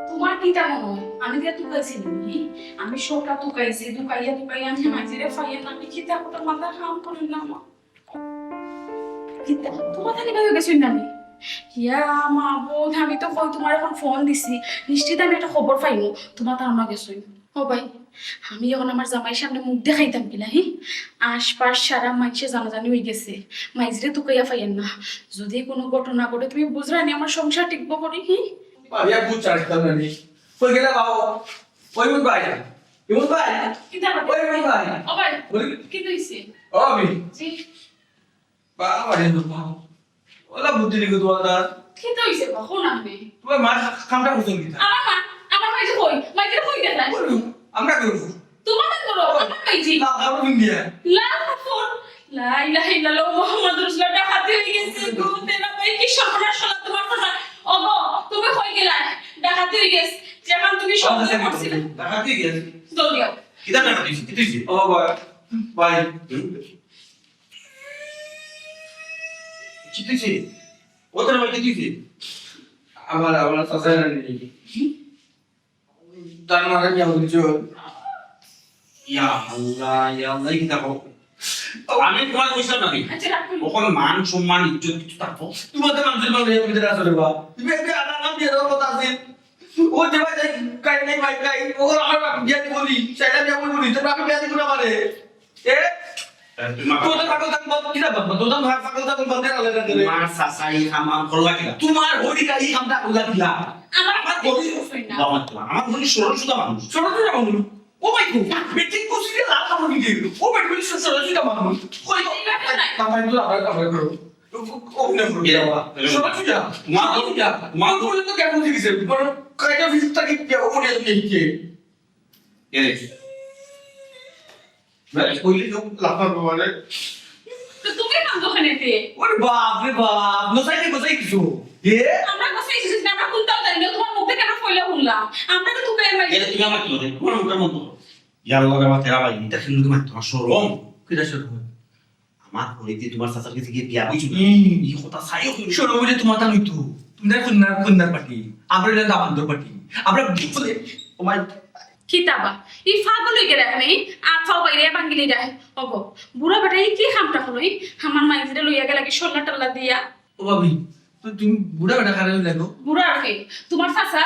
তোমার কিতা মনে হয়? আমি দিয়া তুকাইছি নি? আমি সবটা তুকাইছি, তুকাইয়া, তুকাইয়া আমি মাঝিরে ফাইয়া না, আমি কিতা করতাম, মাথা কাম করে না আমার। কিতা? তোমার তাহলে ভাই গেছইন না নি? ইয়া মাবুদ, আমি তো কই তোমার এখন ফোন দিছি, নিশ্চিত আমি একটা খবর পাইমু, তোমার তার না গেছইন। ও ভাই, আমি এখন আমার জামাইর সামনে মুখ দেখাইতাম কিলা, হি? আশপাশ সারা মাইনষে জানাজানি অই গেছে। মাইজরে তুকাইয়া ফাইয়েন না। যদি কোনো ঘটনা ঘটে, তুমি বুঝরায় নি আমার সংসার টিকবো করি, হি? ভাবিয়া বুঝ ছাড়তাম না নি। কই গেলা বাবু? ওই মুখ ভাই। ইমন ভাই। কিতা ঘটে? ওই মুখ ভাই। ও ভাই, বলি। কিতা অইছে? ও ভাবি। জি। বাবা রে বাবা। ওলা বুদ্ধি দেখো তোমার তার। কিতা অইছে বা? কোন আপনি? তোমার মা কামটা করছেন কিতা? আমার মা, আমার মা যে কই? মা যে কই দেখা? আমরা করব। তোমার মা করো, আমার মা জি। লাল কাপড় পিন্দিয়া। লাল কাপড়? লা ইলাহা ইল্লাল্লাহ মুহাম্মাদুর রাসূলুল্লাহ, ডাকাতি অই গেছে। গো, তেরা ভাই, কি সর্বনাশ হলো তোমার কথা। ওগো, তুমি কই গেলা? ডাকাতি অই গেছে। যেখান তুমি সব করছিলে। ডাকাতি অই গেছে। জলদি আও। কিতা ডাকাতি অইছে? কিতা অইছে? ও বাবা, ভাই। কিতা অইছে? ও তোর ভাই কিতা অইছে? আমার, আমার চাচা জানি। তার মারা কি আমাদের জোর? ইয়া আল্লাহ, ইয়া আল্লাহ, কিতা কও? আমি তুমার কইছিলাম না নি? আচ্ছা, রাখুন। অখন মান সম্মান ইজ্জত কিছু থাকবো। তুমার তো মানুষের ভালো ইয়া কইতে আসলে বা। তুমি এমনি আমার নাম দিয়ে দেওয়ার কথা আছে। ও যে ভাই যাই, কাই নাই ভাই কাই। ও আমার বাপ বিয়া দিব নি। সেটা বিয়া বলবো নি। তোর বাপে বিয়া দিব না আমারে। এ? তোর তো পাগল থাকবো, কিতা বলবো? তোর তো পাগল থাকবো, বন্ধের আলাদা করে। তুমার চাচা এই কাম আম করলা কিলা? তুমার হরি গাই এই কামটা করলা কিলা? আমার আমার হরি, বাবা, আমার হরি সরল সুজা মানুষ। সরল সুজা মানুষ? ও ভাই গো, বেটিং কুচিলে লাল কাপড় পিন্দিল। ও বেটি বলে সরল সুজা মানুষ। কই? এই ব্যাপার নাই। বাবা, একটু আবার, আবার করো। ও, ও, ও, ও, এ, বাবা। এ, সরল সুজা। মা, সরল সুজা। মা, মা, পর্যন্ত কেমন বুঝে গেছে? বড় কয়টা ভিজিট থাকি কে? ও বলে তুমি কে? এ রে। ভাই, কইলে তো লাফার বাবা রে। তো তুমি কাম দোকানে দে। ওরে বাপ রে বাপ, নসাইতে বসাই কিছু। এ? আমরা বসাই কিছু না, আমরা কোনটাও জানি না, তুমার মুখ থেকে আমরা পয়লা শুনলাম। আমরা তো তুকাই মারি। এ, তুমি আমার কি বলে? তুমার মুখটা বন্ধ করো। ইয়ার লগে আমার তেরা ভাই, এটা কিন্তু তুমার, তুমার শরম। কিটা শরম? আমার হরিতে তুমার চাচার কাছে গিয়া বিয়া বইছো না? হুম। এই কথা চাইও তুমি। শরম বুঝে তুমার তা নইতো। তুমি তাই কন্যার, কন্যার পার্টি। আমরা হইলাম দামান্দর পার্টি। আমরা বিপদে, ও মাই কিতা বা? ই পাগল অই গেলে এখানে, ই আত পাও বাইরে ভাঙ্গিলি যায়। ওগো, বুড়া বেটা, ই কি কামটা করলো? ই আমার মাইজিরে লইয়া গেলা কি সল্লা টল্লা দিয়া? ও ভাবি, তো তুমি বুড়া বেটা কারে লাগো? বুড়া আর কে? তুমার চাচা।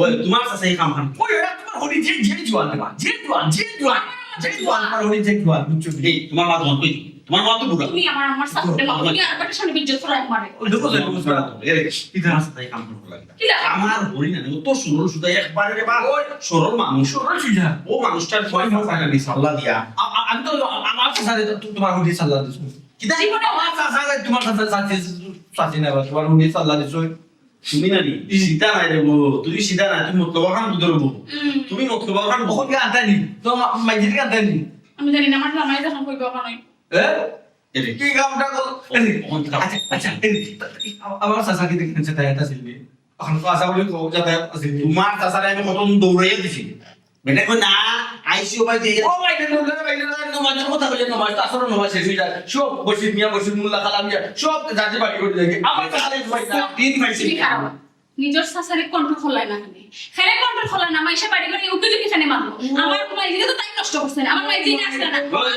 ওই, তুমার চাচা ই কাম কাম। ওই, এরা তুমার হরি যে, যে জোয়ান রে বা, যে জোয়ান, যে জোয়ান, যে জোয়ান, তুমার হরি যে জোয়ান, বুঝছো কি? এই, তুমার মা তখন কই? তুমার মা তো বুড়া। তুমি আমার, আমার সাথে তুমি আর বেটার সামনে বিজ্জত করায় আমারে। ওই দেখো, দেখো, দেখো, দেখো। এরে, ই তুমার চাচা ই কাম কাম করলা। কিলা? আমার হরি না, ও তো সরল সুজা একবারে রে বা, ওই সরল মানুষ। সরল সুজা। ও মানুষটার কয় মাস আগে আমি সাল্লা দিয়া। আ-, আ-, আমি তো, আ-, আমার চাচারে তো তু-, তুমার হরি সাল্লা দিছো। কিতা? জীবনে আমার চাচারে তুমার চাচা, চাচি, চাচি না বা, তুমার হরি সাল্লা দিছো। তুমি না নি? হুম। সিধা নাই রে বউ, তুমি সিধা নাই, তুমি মতলব খান বুঝো রে বউ। হুম। তুমি মতলব খান বুঝো। ওখানে আনতাই নি? তো মা-, মাইজির আনতাই নি? আমি জানি না, আমার জামাই যখন কইবে ওখানে। এ? এরে। কি কামটা কর-, ও, এরে। ওখান থেকে আচ্ছা, আচ্ছা, এরে। আ-, আমার চাচা কি দেখেন, সেটা এটা ছিল। এখন তো আশা করি কো-, যাতায়াত আছে। তুমার চাচারে আমি কতদিন দৌড়াইয়া দিছি। বেটা কই না, আইসিও ভাই দিয়ে। ও ভাই, রে, রে, রে, রে, নমাজের কথা কইলে নমাজ, তো আসলে নমাজ শেষ অই যায়। সব বশির মিয়া, বশির মোল্লা, কালা মিয়া, সব যার যার বাড়ি করে দেখি। আমার চাচারে ভাই না। দিন ভাই তুমি খারাপ। নিজর চাচারে কন্ট্রোল করলাই না কেনে? কেনে কন্ট্রোল করলাই না? মাইনষে বাড়ি করে উকি ঝুঁকি কেনে মারলো? ও। আমার মাইজিরে তো টাইম নষ্ট করছে না। আমার মাইজিরে আসলে না। ওই,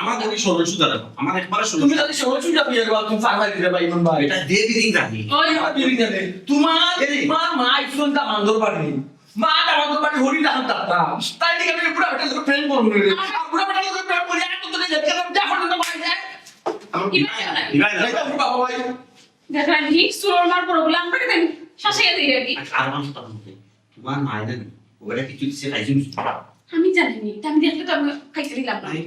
আমার তুমি সরল সুজা রাখো। আমার একবারে সরল তুমি সুজা। তাহলে সরল সুজা বিয়ে করবা, তুমি পাগল হয়ে যাবে, ইমন ভাই। এটা দে বিরিং জানি। ওই, আমার বিরিং জানি। তোমার, এই। তোমার মা ইসুন দামান্দর বাড়ি। মা দামান্দর বাড়ি হরি দাম দাদা। তাই দিকে আমি বুড়া বেটার লগে প্রেম করবো রে। আর বুড়া বেটার লগে প্রেম করি, আর তো তোকে দেখতে গেলাম, যা করে না ভাই যায়। আমার ইবাই না। ইবাই না। এই তো বাবা ভাই। দেখলাম কি, সুরর মার বড় বলে আমরা কেন শাসাইয়া দিই আর কি। আর আমার কথা বলতে, তোমার মায়ের জানি, ওরা কিছু দিছে খাইছো নি? আমি জানি নি, তা আমি দেখলে তো আমি খাইতে দিলাম না। আরে,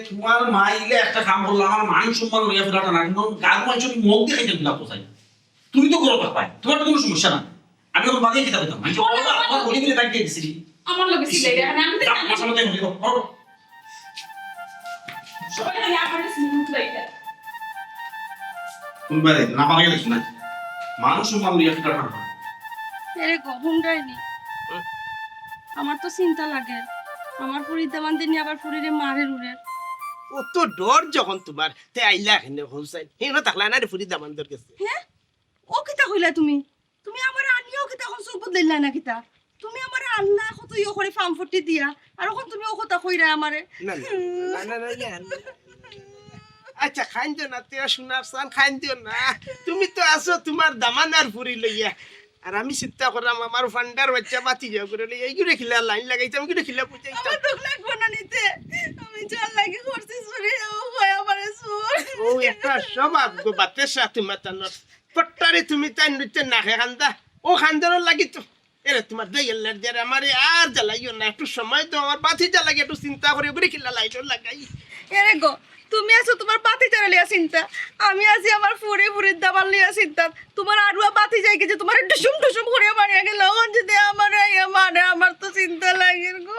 তোমার মা ইলে একটা কাম করলো, আমার মান সম্মান লইয়া ফেলাটা না, কিন্তু গার মাংস আমি মগ দিয়ে খাইতে দিলাম কোথায়? তুমি তো করো পাই, তোমার তো কোনো সমস্যা না। আমি ওর বাদে কিতা করতাম? আমি বললাম, আমার বলি দিলে বাইক দিয়ে দিছি। আমার লগে ছিল, এখানে আমি তো জানি। আমার সামনে থেকে বলি, করো। সবাই জানে আমার কাছে মুখ বাইটা। তুমি বাইরে না পারে গেলে শোনা। মানুষ সম্মান লইয়া ফিটা খান। এরে গো, হুন্ডাইনি। আমার তো চিন্তা লাগে। আমার ফুরির দামান্দে নিয়ে আবার ফুরিরে মারে রুরে। ও তো ডর যখন তোমার, তে আইলা এখানে হোসাইন। হেন থাকলা না রে ফুরির দামান্দর কাছে। হ্যাঁ? ও কিতা কইলা তুমি? তুমি আমারে আনিয়াও কিতা অখন চোখ বদলাইলা না কিতা? তুমি আমারে আনলা কত ইয়ে করে ফামফটি দিয়া, আর অখন তুমি ও কথা কইরা আমারে। না, না, না, না, না, না, না। আচ্ছা, খাইন দিও না, তুই আর শোনার সান, খাইন দিও না। তুমি তো আছো তোমার দামান্দ আর ফুরি লইয়া। আর আমি চিন্তা করলাম, আমার ফান্ডার বাচ্চা বাতি যাও করে লইয়া, এইগুলো খিলা লাইন লাগাইতাম, এইগুলো খিলা বুঝাইতাম। আমার দুখ লাগবো না নিতে। আমি যার লাগি করছি চুরি, ও কয় আমারে চোর। ও একটা স্বভাব গো, বাতের সাথে মাতানোর। পট্টারে তুমি তাই নৃত্য না খে কান্দা। ও কান্দনের লাগি তো। এরে তোমার দই আল্লাহর দেরে আমারে আর জ্বালাইও না। একটু সময় দাও, আমার বাতি জ্বালাই, একটু চিন্তা করি, ওগুলি খিলা লাইট লাগাই। এরে গো, তুমি আছো তোমার বাতি জ্বালালিয়া চিন্তা, আমি আছি আমার ফুরি ফুরির দামান লিয়া চিন্তা। তোমার আরুয়া বাতি যাই গেছে, তোমার ডুসুম ডুসুম করে মারিয়া গেল। ও যদি আমার আইয়া মারে, আমার তো চিন্তা লাগে গো।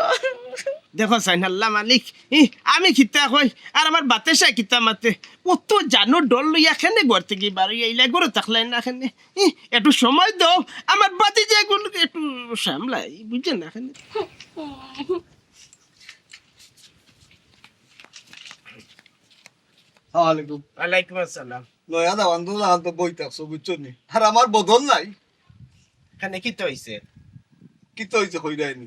দেখো সাইন আল্লাহ মালিক, ই, আমি কিতা কই, আর আমার বাতেশায় কিতা মাতে, ও তো জানো ডর লইয়া কেনে ঘর থেকে বার হইয়া আইলা, ঘরে থাকলাই না কেনে। ই, একটু সময় দাও, আমার বাতি যে এখন একটু সামলাই, বুঝে না কেনে। সালাম আলাইকুম। ওয়ালাইকুম আসসালাম। নয়া দামান তো জাহান তো বই থাকছো, বুঝছো নি? আর আমার বদল নাই। এখানে কিতা হইছে? কিতা হইছে কইরায়নি?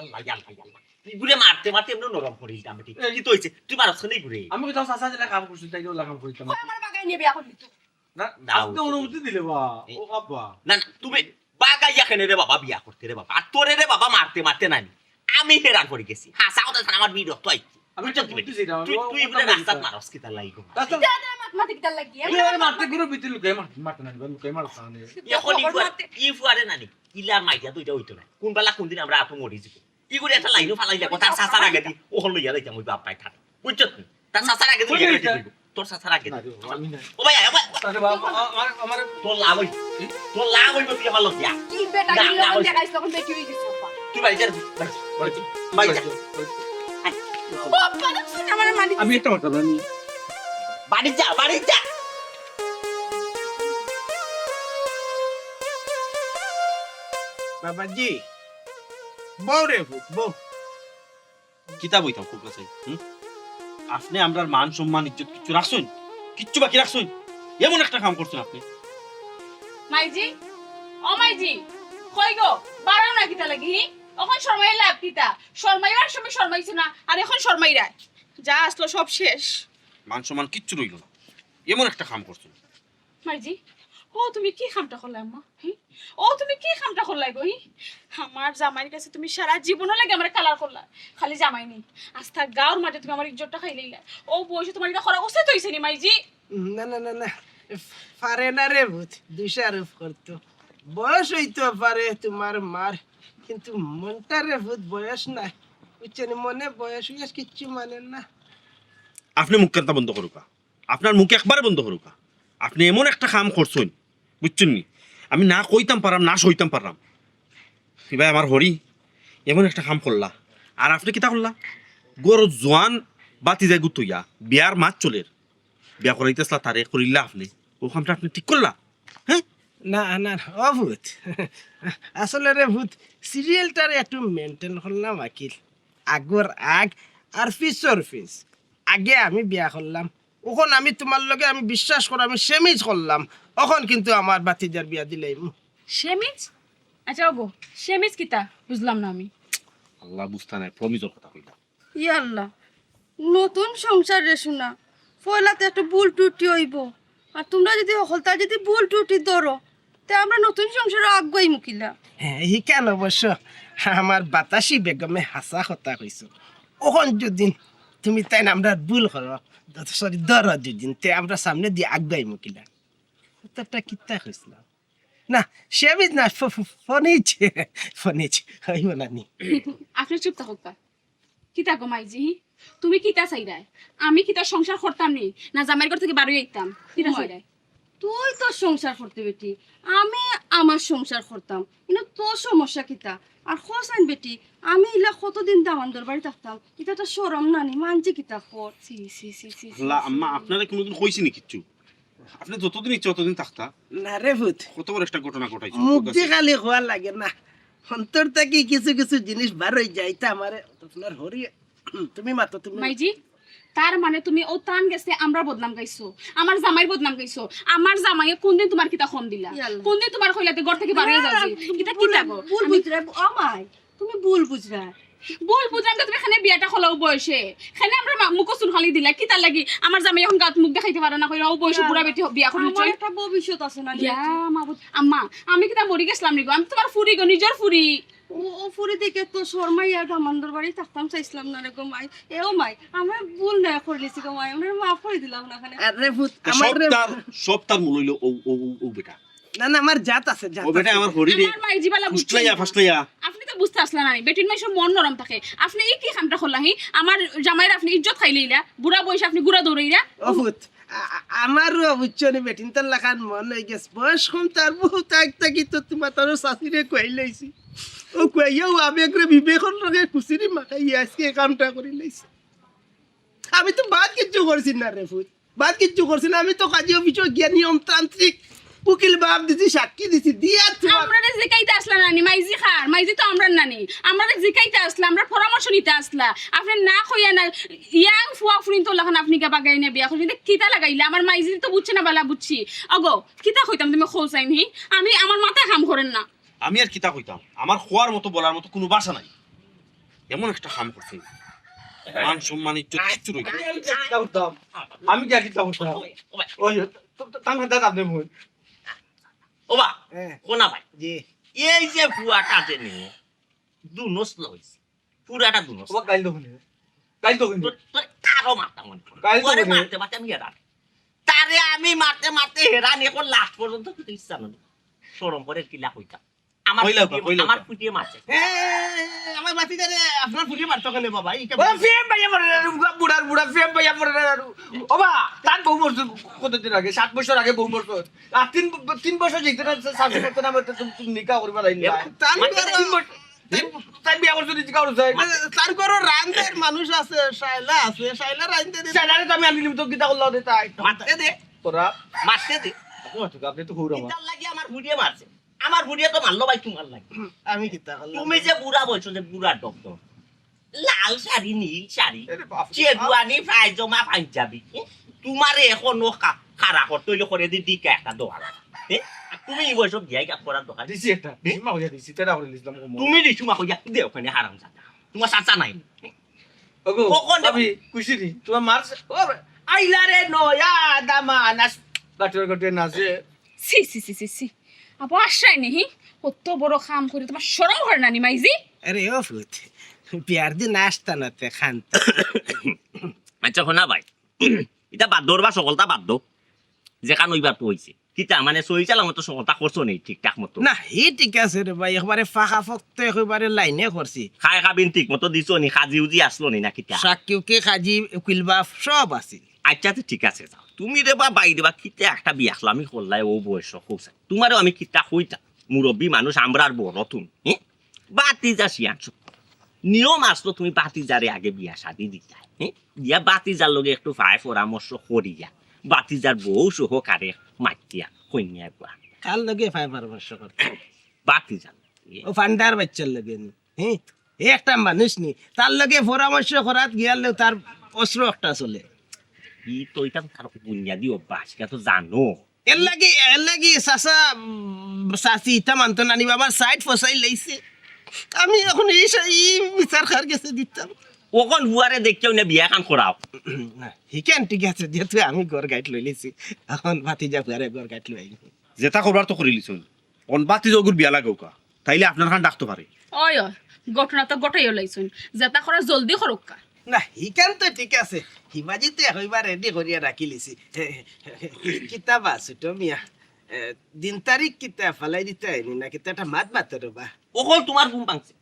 আল্লাহ, আল্লাহ, আল্লাহ। ইগুরে মারতে মারতে এমনে নরম করি দিতাম বেটি। এই। কিতা অইছে? তুই মারছ কেনে ইগুরে? আমি কইতাম, চাচা যেটা কাম করছইন, তাই ওলা কাম করতাম। কই আমার বাগাই নিয়ে বিয়া করলি তুই? না, না, আপনি অনুমতি দিলে বা, এ, ও আব্বা। না, না, তুমি বাগাইয়া কেনে রে বাবা বিয়া করতে রে বাবা? আর তোরে রে বাবা মারতে মারতে নানি আমি হেরান করি গেছি। হাছা কথা ছাড়া আমার বিরক্ত আইছে। আমি তো বুঝলি? বুঝতেছি না, তুই, ও তুই কথা ইগুরে বলছি রাস্তাত না। মারছ কিতার লাগি গো? রাস্তাত তুই আমার মারতে কিতার লাগি? আমি তুই আমার মারতে মারতে গুরু ভিতরে লুকাই মার, মারতে নানি, লুকাই মারতে নানি। এখন ই ফুয়া-, ই ফুয়ারে নানি, ইলা মাইয়া দুইটা অইতো না। কোন বেলা কোন দিন আমরা আতো মরি যিবো। ইগুরে একটা লাইনও ফালাই দেখো, তার চাচার আগে দি, ওখান লইয়া যাইতাম ওই বাপ ভাই থাকে। বুঝছস নি? তার চাচার আগে দি বুঝলি লইয়া তো? যাইতাম। তোর চাচার আগে দি। না রে বাবা, আমি নাই। ও ভাই, ও ভাই, আরে বাবা, আ-, আমার, আমার তো লাভ অইছে। তো লাভ অইছে তুই আমার লগে। কি বেটা, না, কি না, লগে ওই দেখাইছ, তখন বেটি হয়ে গেছে, বাবা। তুই বাড়ি যা, বাড়ি যা, বাড়ি যা, বাড়ি যা। ও আব্বা, না, না, মানে, মানে, আমি একটা কথা বলি। বাড়ি যা, বাড়ি যা। বাবাজি, বউ রে পুত, বউ। কিতা বইতাম খুব কাছে, হুম? আপনে আমরার মান সম্মান ইজ্জত কিচ্ছু রাখছইন? কিচ্ছু বাকি রাখছইন? এমন একটা কাম করছইন আপনে। মাইজি, ও মাইজি, কই গো? বাড়াও না কিতা লাগি, হি? অখন শরমাইয়া লাভ কিতা? শরমাইবার সময় শরমাইছো না, আর অখন শরমাইরায়। যা আসলো সব শেষ। মান সম্মান কিচ্ছু রইলো না, এমন একটা কাম করছইন। মাইজি, ও তুমি কি কামটা করলায় আম্মা? হি? ও তুমি কি কামটা করলায় গো, হি? আমার জামাইর কাছে তুমি সারা জীবনর লাগি আমারে কালার করলায়। খালি জামাই নি, আস্তা গাঁওর মাঝে তুমি আমার ইজ্জতটা খাইলাইলায়। ও বয়সে তুমার ইটা করা উচিত অইছে নি, মাইজি? না, না, না, না, পারে না রে পুত, দোষারোপ করতো। বয়স অইতো পারে তুমার মার, কিন্তু মনটা রে পুত বয়স নায়, বুঝছো নি? মনে বয়স অইয়া কিচ্ছু মানের না। আপনে মুখ কান্তা বন্ধ করুক্কা, আপনার মুখ একবারে বন্ধ করুক্কা। আপনে এমন একটা কাম করছইন, বুঝছইন নি? আমি না কইতাম পাররাম, না সইতাম পাররাম। ইবায় আমার হরি এমন একটা কাম করলা, আর আপনে কিতা করলা? ঘরো জোয়ান বাতিজাগু থইয়া বিয়ার মাত চলের, বিয়া করাইতাছলা তারে, করিলা আপনে, ও কামটা আপনে ঠিক করলা? হ্যাঁ? না, না, ও পুত, আসলে রে পুত, সিরিয়ালটারে একটু maintain করলাম আকিল। আগর আগ আর পিছর পিছ। আগে আমি বিয়া করলাম, অখন আমি তুমার লগে, আমি বিশ্বাস করো, আমি সেমিজ করলাম, অখন কিন্তু আমার বাতিজার বিয়া দিলাইমু। সেমিজ? আচ্ছা ওগো, সেমিজ কিতা? বুঝলাম না আমি। আল্লাহ, বুঝতা নায়, প্রমিজর কথা কইলাম। ইয়া আল্লাহ, নতুন সংসার রে সোনা, পয়লাতে একটু ভুল ত্রুটি অইবো। আর তুমরা যুদি হকলতা যুদি ভুল ত্রুটি ধরো, তে আমরা নতুন সংসারো আগুয়াইমু কিলা? হ্যাঁ, ইখান অবশ্য আমার বাতাসি বেগমে হাছা কথা কইছো। অখন যুদি তুমি তাইন আমরার ভুল করো, সরি, ধরো যুদি, তে আমরা সামনেদি আগুয়াইমু কিলা? কথাটা কিতা কইছলাম? না, সেমিজ না, ফ-, ফ-, ফনিজ। ফনিজ, অইবো না নি? আপনে চুপ থাকউক্কা। কিতা গো মাইজি? তুমি কিতা চাইরায়? আমি কিতা সংসার করতাম নি? না জামাইর ঘর থাকি বারই আইতাম? কিতা ওমা, চাইরায়? তুই তোর সংসার করতে বেটি, আমি আমার সংসার করতাম। কিন্তু তোর সমস্যা কিতা? আর হোসেন বেটি, আমি ইলা কতদিন দামান্দর বাড়ি থাকতাম? ইটা একটা শরম না নি? মানছি কিতা কর? ছি, ছি, ছি, ছি, ছি, আল্লাহ, ছি। আম্মা, আপনারে কোনোদিন কইছি নি কিচ্ছু? আপনে যতদিন ইচ্ছা ততদিন থাকতা। না রে পুত। কত বড় একটা ঘটনা ঘটাইছো। মুখদি খালি কওয়া লাগে না, অন্তর থাকি কিছু কিছু জিনিস বার অই যায়। তা আমারে আপনার হরি, তুমি মাতো, তুমি। মাইজি, তার মানে তুমি অউ তান গেছে আমরার বদনাম গাইছো, আমার জামাইর বদনাম গাইছো। আমার জামাইয়ে কোনদিন তুমার কিতা কম দিলা? ইয়াল্লা। কোনদিন তুমারে কইলা তে ঘর থাকি বারই যাও যে? না, কিতা, ভুল, কিতা গো? ভুল আমি বুঝরায়, ও মাই। তুমি ভুল বুঝরায়। ভুল বুঝরাম তো তুমি কেনে বিয়াটা করলায় অউ বয়সে। কেনে আমরার মা-, মুখো চুন কালি দিলায়। কিতার লাগি? আমার জামাই অখন গাউত মুখ দেখাইতে পারে না কইরা অউ বয়সে বুড়া বেটি বিয়া করি আমার লইছে। একটা ভবিষ্যৎ আছে না, ইয়া মাবুদ, আম্মা, আমি কিতা মরি গেছলাম নি গো? আমি তুমার ফুরি গো, নিজর ফুরি। ও, ও ফুরি দেখে তো শরমাইয়া দামান্দর বাড়ি থাকতাম চাইছলাম না রে গো মাই। এ ও মাই, আমরা ভুল না করিলিছি গো মাই, আমরারে মাফ করি দিলাও না কেনে? আরে পুত, সব আমারে তার, সব তার মূল অইলো অউ, অউ, অউ, অউ বেটা। না, না, আমার জাত আছে, জাত ও বেটা আছে। আমার হরি রে। আমার মাইজি বালা বুঝছইন ফুসলাইয়া, না। ফাসলাইয়া। আপনে তো বুঝতা আছলা না নি, বেটির মাইনষর মন নরম থাকে। আপনে ই কি কামটা করলা, হি? আমার জামাইর আপনে ইজ্জত খাইলাইলা, বুড়া বয়সে আপনে ঘুড়া দৌড়াইরা। ও পুত, আ-, আ-, আমারও বুঝছো নি, বেটিন্তর লাখান মন অই গেছে। বয়স কম তার বউ থাক থাকি তো তুমার তারও শাশুড়ে কইলাইছি। ও কইয়াও আবেগরে বিবেকর লগে খুসুরি মাখাইয়া আইজকে ই কামটা করিলাইছে। আমি তো বাদ কিচ্ছু করছি না রে পুত। বাদ কিচ্ছু করছি না, আমি তো কাজী অফিসো গিয়া নিয়মতান্ত্রিক উকিল বাপ দিছি, সাক্ষী দিছি, দিয়া তুমার আমরারে জিকাইতা আছলা না নি, মাইজি কার, মাইজি তো আমরার না নি। আমরারে জিকাইতা আছলা, আমরার পরামর্শ নিতা আছলা। আপনে না কইয়া না, young ফুয়া ফুরিন্তর লাখান আপনে গিয়া বাগাই নিয়া বিয়া করছইন, ইটা কিতা লাগাইলা? আমার মাইজি তো বুঝছে না বালা বুঝছি। ওগো, কিতা কইতাম তুমি কও চাইন, হি? আমি, আমার মাথায় কাম করের না। আমি আর কিতা কইতাম? আমার কওয়ার মতো, বলার মতো কুনু ভাষা নাই। এমন একটা কাম করছইন, মান সম্মান ইজ্জত কিচ্ছু রইলো না। আমি আর কিতা করতাম? আমি আর কিতা করতাম? ওই, তো, তো, তার দাদা আপনে বল। ও বা, হ্যাঁ। কোনা ভাই? জি। এই যে ফুয়াটা যে নিয়ে, দুনস লইছে। ফুরাটা দুনস। ও বা, গাইল দোকানে। গাইল দোকানে। তোর, তোর কারো মারতাম মনে করে। গাইল তোরে দোকানে। মারতে মারতে আমি হেরান। তারে আমি মারতে মারতে হেরান, এখন লাস্ট পর্যন্ত কিছু ইচ্ছা নেই। শরম করে কিলা কইতাম। আমার কইলাও ফুটিয়ে, কইলাও আমার ফুটিয়ে মারছে। এ, আমার বাতিজারে আপনার ফুটিয়ে মারতো কেনে বাবা? ই কে ও ফিএম ভাইয়া মরে না, বুড়ার বুড়া ফিএম ভাইয়া মরে না। ও বা, তার বউ মরছে কতদিন আগে? সাত বছর আগে বউ মরছে। আর তিন, তিন বছর যেতে না, শান্তি করতে না, মরতে তুমি, তুমি নিকা করবা লাইন না। এ, তার মানে বউ তিন বছর তাই বিয়া করছো নি, জিকাও চাই। তার ঘরো রান্ধের মানুষ আছে, শায়লা আছে, শায়লা রান্ধে দে। শায়লারে তো আমি আনিলিমু, তো কিতা করলা রে তাই? মারতে দে। তোরা? মারতে দে। আপনি মারতে দে, আপনি তো হৌরা মার। কিতার লাগি আমার বুড়িয়ে মারছে? আমার বুড়িয়ে তো মারলো ভাই তুমার লাগি। আমি কিতা করলাম? তুমি যে বুড়া বলছো, যে বুড়া ডক্টর, লাল শাড়ি, নীল শাড়ি, এরে বাপ রে বাপ। শেরওয়ানি, পায়জামা, পাঞ্জাবি, এ? তুমারে এখনো খা-, খাড়া করতে অইলে করে দি দিকে একটা দোয়া। এ? আর তুমি এই বয়সে বিয়াই কাপ করার দোকান। দিছি একটা, দিছি মা হইয়া দিছি, তেরা করে দিছিলাম কম। তুমি দিছো মা হইয়া দে ওখানে হারাম জাদা। তুমার চাচা নাই। ওগো, কখন দে- ভাবি, খুশি নি? তুমার মার সে-, ও, আইলা রে নয়া দামান, আস-, গাটুর গাটুর নাচে। ছি, ছি, ছি, ছি, ছি। আবো আশায় নেহি, কত বড় কাম করে, তুমার শরম করে না নি মাইজি? আরে ও ফুত, বিয়ার দিন আসতা না তে খান। আচ্ছা, শোনা ভাই, ইতা বাদ দেও রে বা, সকলতা বাদ দেও। যেখান অইবার তো অইছে। কিতা মানে সহি চালামতো সকলতা করছো নি ঠিকঠাক মতো? না, হি ঠিক আছে রে ভাই, একবারে ফাঁকা ফক্তে একবারে লাইনে করছি। খায় খাবিন ঠিক মতো দিছো নি, কাজি উজি আসলো নি না কিতা? সাক্ষী উকি, কাজি, উকিল বাপ সব আছিল। আচ্ছা, তো ঠিক আছে, যাও। তুমি রে বা ভাই রে বা, কিতা একটা বিয়া আখলামি করলায় ও বয়স, কও চাই। তুমারেও আমি কিতা কইতাম? মুরব্বি মানুষ, আমরার বড় তুমি, হ্যাঁ? বাতিজা শিয়ান সব। নিয়ম আসলো তুমি বাতিজারে আগে বিয়া শাদি দিতায়, হ্যাঁ? দিয়া বাতিজার লগে একটু ফায় পরামর্শ করিয়া, বাতিজার বউ সহকারে মাতিয়া কইন্যা গুয়া। কার লগে ফায় পরামর্শ করতে? বাতিজার লগে। ও ফান্ডার বাচ্চার লগে নি, হ্যাঁ? এ একটা মানুষ নি, তার লগে পরামর্শ করাত গিয়ালে তার অস্ত্র একটা চলে। ই তো ইটা তার বুনিয়াদি অভ্যাস, ইটা তো জানো। এর লাগি, এর লাগি চাচা, উম, চাচি ইতা মানতো না নি, বাবার সাইড ফসাই লাইছে। আমি এখন এই সা-, এই বিচার কার গেছে দিতাম? অখন ফুয়ারে দেখিয়াউ না বিয়া খান করাও। না, হিখান ঠিক আছে, যেহেতু আমি ঘর গাইট লইলিছি, এখন ভাতিজা ফুয়ারে ঘর গাইট লই। যেটা করবার তো করিলিছইন, অখন ভাতিজা অগুর বিয়া লাগাউক্কা, তাইলে আপনার খান ডাকতো পারে। ওই, ওই, ঘটনা তো ঘটাইও লাইছইন, যেটা করা জলদি করউক্কা। না, হিখান তো ঠিক আছে। হিবাজিতে হইবা রেডি করিয়া রাখিলিছি। কিতা বা, ছোট মিয়া? এ, দিন তারিখ কিতা ফালাই দিতায় নি না কিতা একটা মাত মাতো রে বা। অখন তুমার ঘুম ভাঙছে।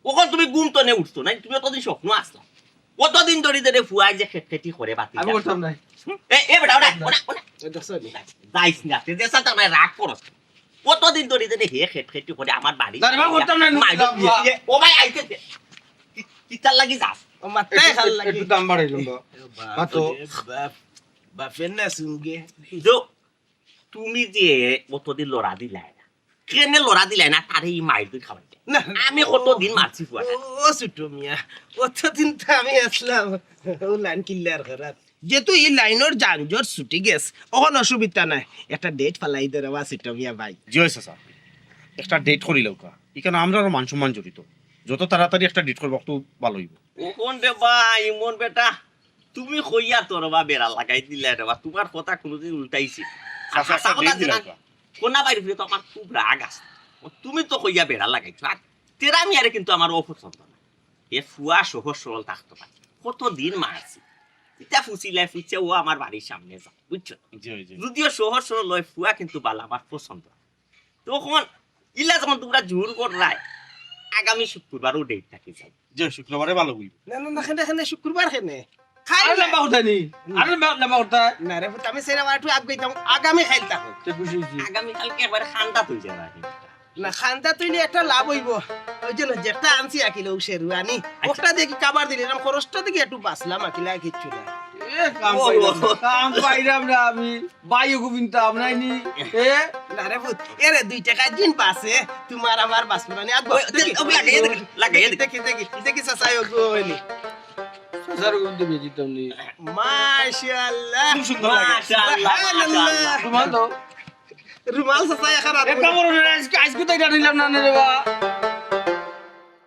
অখন তুমি ঘুম তো নে উঠছো না, তুমি অতদিন স্বপ্ন আসলা। অতদিন ধরি ধরে ফুয়ায় যে খেটখেটি করে বাতি আমি যা। করতাম নাই। এ, এ বেটা, ওরা, ওরা, ওরা। এ, দেখছো নি? যাইস না, তুই যে সাথে আমায় রাগ করস। কতদিন ধরি ধরে হে খেটখেটি করে আমার বাড়ি। না রে বা, করতাম না, মাইরে নুকলাম বা। দিয়ে, ও ভাই, আইতে দে। কি, কিতার লাগি যাস? ও মাথায় একটু, খাল একটু লাগি। দাম বাড়াইলাম বা। এ বাপ বাতো। রে বাপ, বাপের না শুনগে। যো, তুমি যে অতদিন লড়া দিলায় না, কেনে লড়া দিলায় না, তারে ই মাইর দুই খাওয়াইতে। না, আমি কতদিন মারছি ফুয়াটা। ও, ও ছোট মিয়া, অতদিন তো আমি আসলাম, ও লাইন কিল্লার ঘরাত। যেহেতু ই লাইনর যানজট ছুটি গেছে, অখন অসুবিধা নাই। একটা ডেট ফালাই দে রে বা ছোট মিয়া ভাই। জি অয় চাচা, একটা ডেট করিলাউক্কা। ইখানো আমরারও মান সম্মান জড়িত। যত তাড়াতাড়ি একটা ডেট করবা, অত ভালা অইবো। অখন রে বা, ইমন বেটা, তুমি কইয়া তো রে বা বেড়া লাগাই দিলায় রে বা, তুমার কথা কুনুদিন উল্টাইছি? চাচা, হাছা একটা কথা ডেট আছে না? দিলাউক্কা। কোনা বাইরে ফিরে তো আমার খুব রাগ আছে। ও, তুমি তো কইয়া বেড়া লাগাইছো। আর তেরা মিয়ারে কিন্তু আমার অপছন্দ না। এ ফুয়া সহজ সরল থাকতো পারে। কতদিন মারছি। ইটা ফুসিলায় ফুসে ও আমার বাড়ির সামনে যায়, বুঝছো? জি, জি। যদিও সহজ সরল অয়, ফুয়া কিন্তু বালা আমার পছন্দ। তখন ইলা যখন তুমরা জোর কররায়, আগামী শুক্রবারও ডেট থাকি যাই। জি, শুক্রবারে ভালা অইবো। না, না, না, কেনে, কেনে, শুক্রবার কেনে? খাইল আরে না। লম্বা কথা নি। আরে লম্বা, লম্বা কথা। না রে, আমি সেরা একটু আগ গইতাম, আগামী খাইল থাকো। তে খুশি অইছি। আগামী কালকে একবারে খান্দাত অই যাইবো। না, খান্দাত অইলে একটা লাভ অইবো। ওই যে না, যেটা আনছি আকিল, ও শেরওয়ানি। আচ্ছা। ওটা দেখি কাবার দিলে, এরকম খরচটা দেখি একটু বাঁচলাম, আকিল আর কিচ্ছু না। এ, কাম ও, পাইরাম না, ও। কাম পাইরাম না আমি। ভাই, ওগু বিনতাম নাই নি? এ? না রে পুত, এরে দুই টেকা দিন বাঁচে, তুমার আমার বাঁচবো না নি। আব্বা, ওই, দেখি, ওই, লাগাইয়া দেখি, লাগাইয়া দেখি। দেখি, দেখি, দেখি, চাচা, ওগু অইনি। চাচার ওগু তো বেজিতাম নি। মাশাআল্লাহ। খুব সুন্দর লাগে। মাশাআল্লাহ, সুবহানাল্লাহ। মাশাআল্লাহ। তুমার তো রুমাল চাচা এখান আর একটা বড় না, আজকে, আজকে তো ইটা নিলাম না রে বা।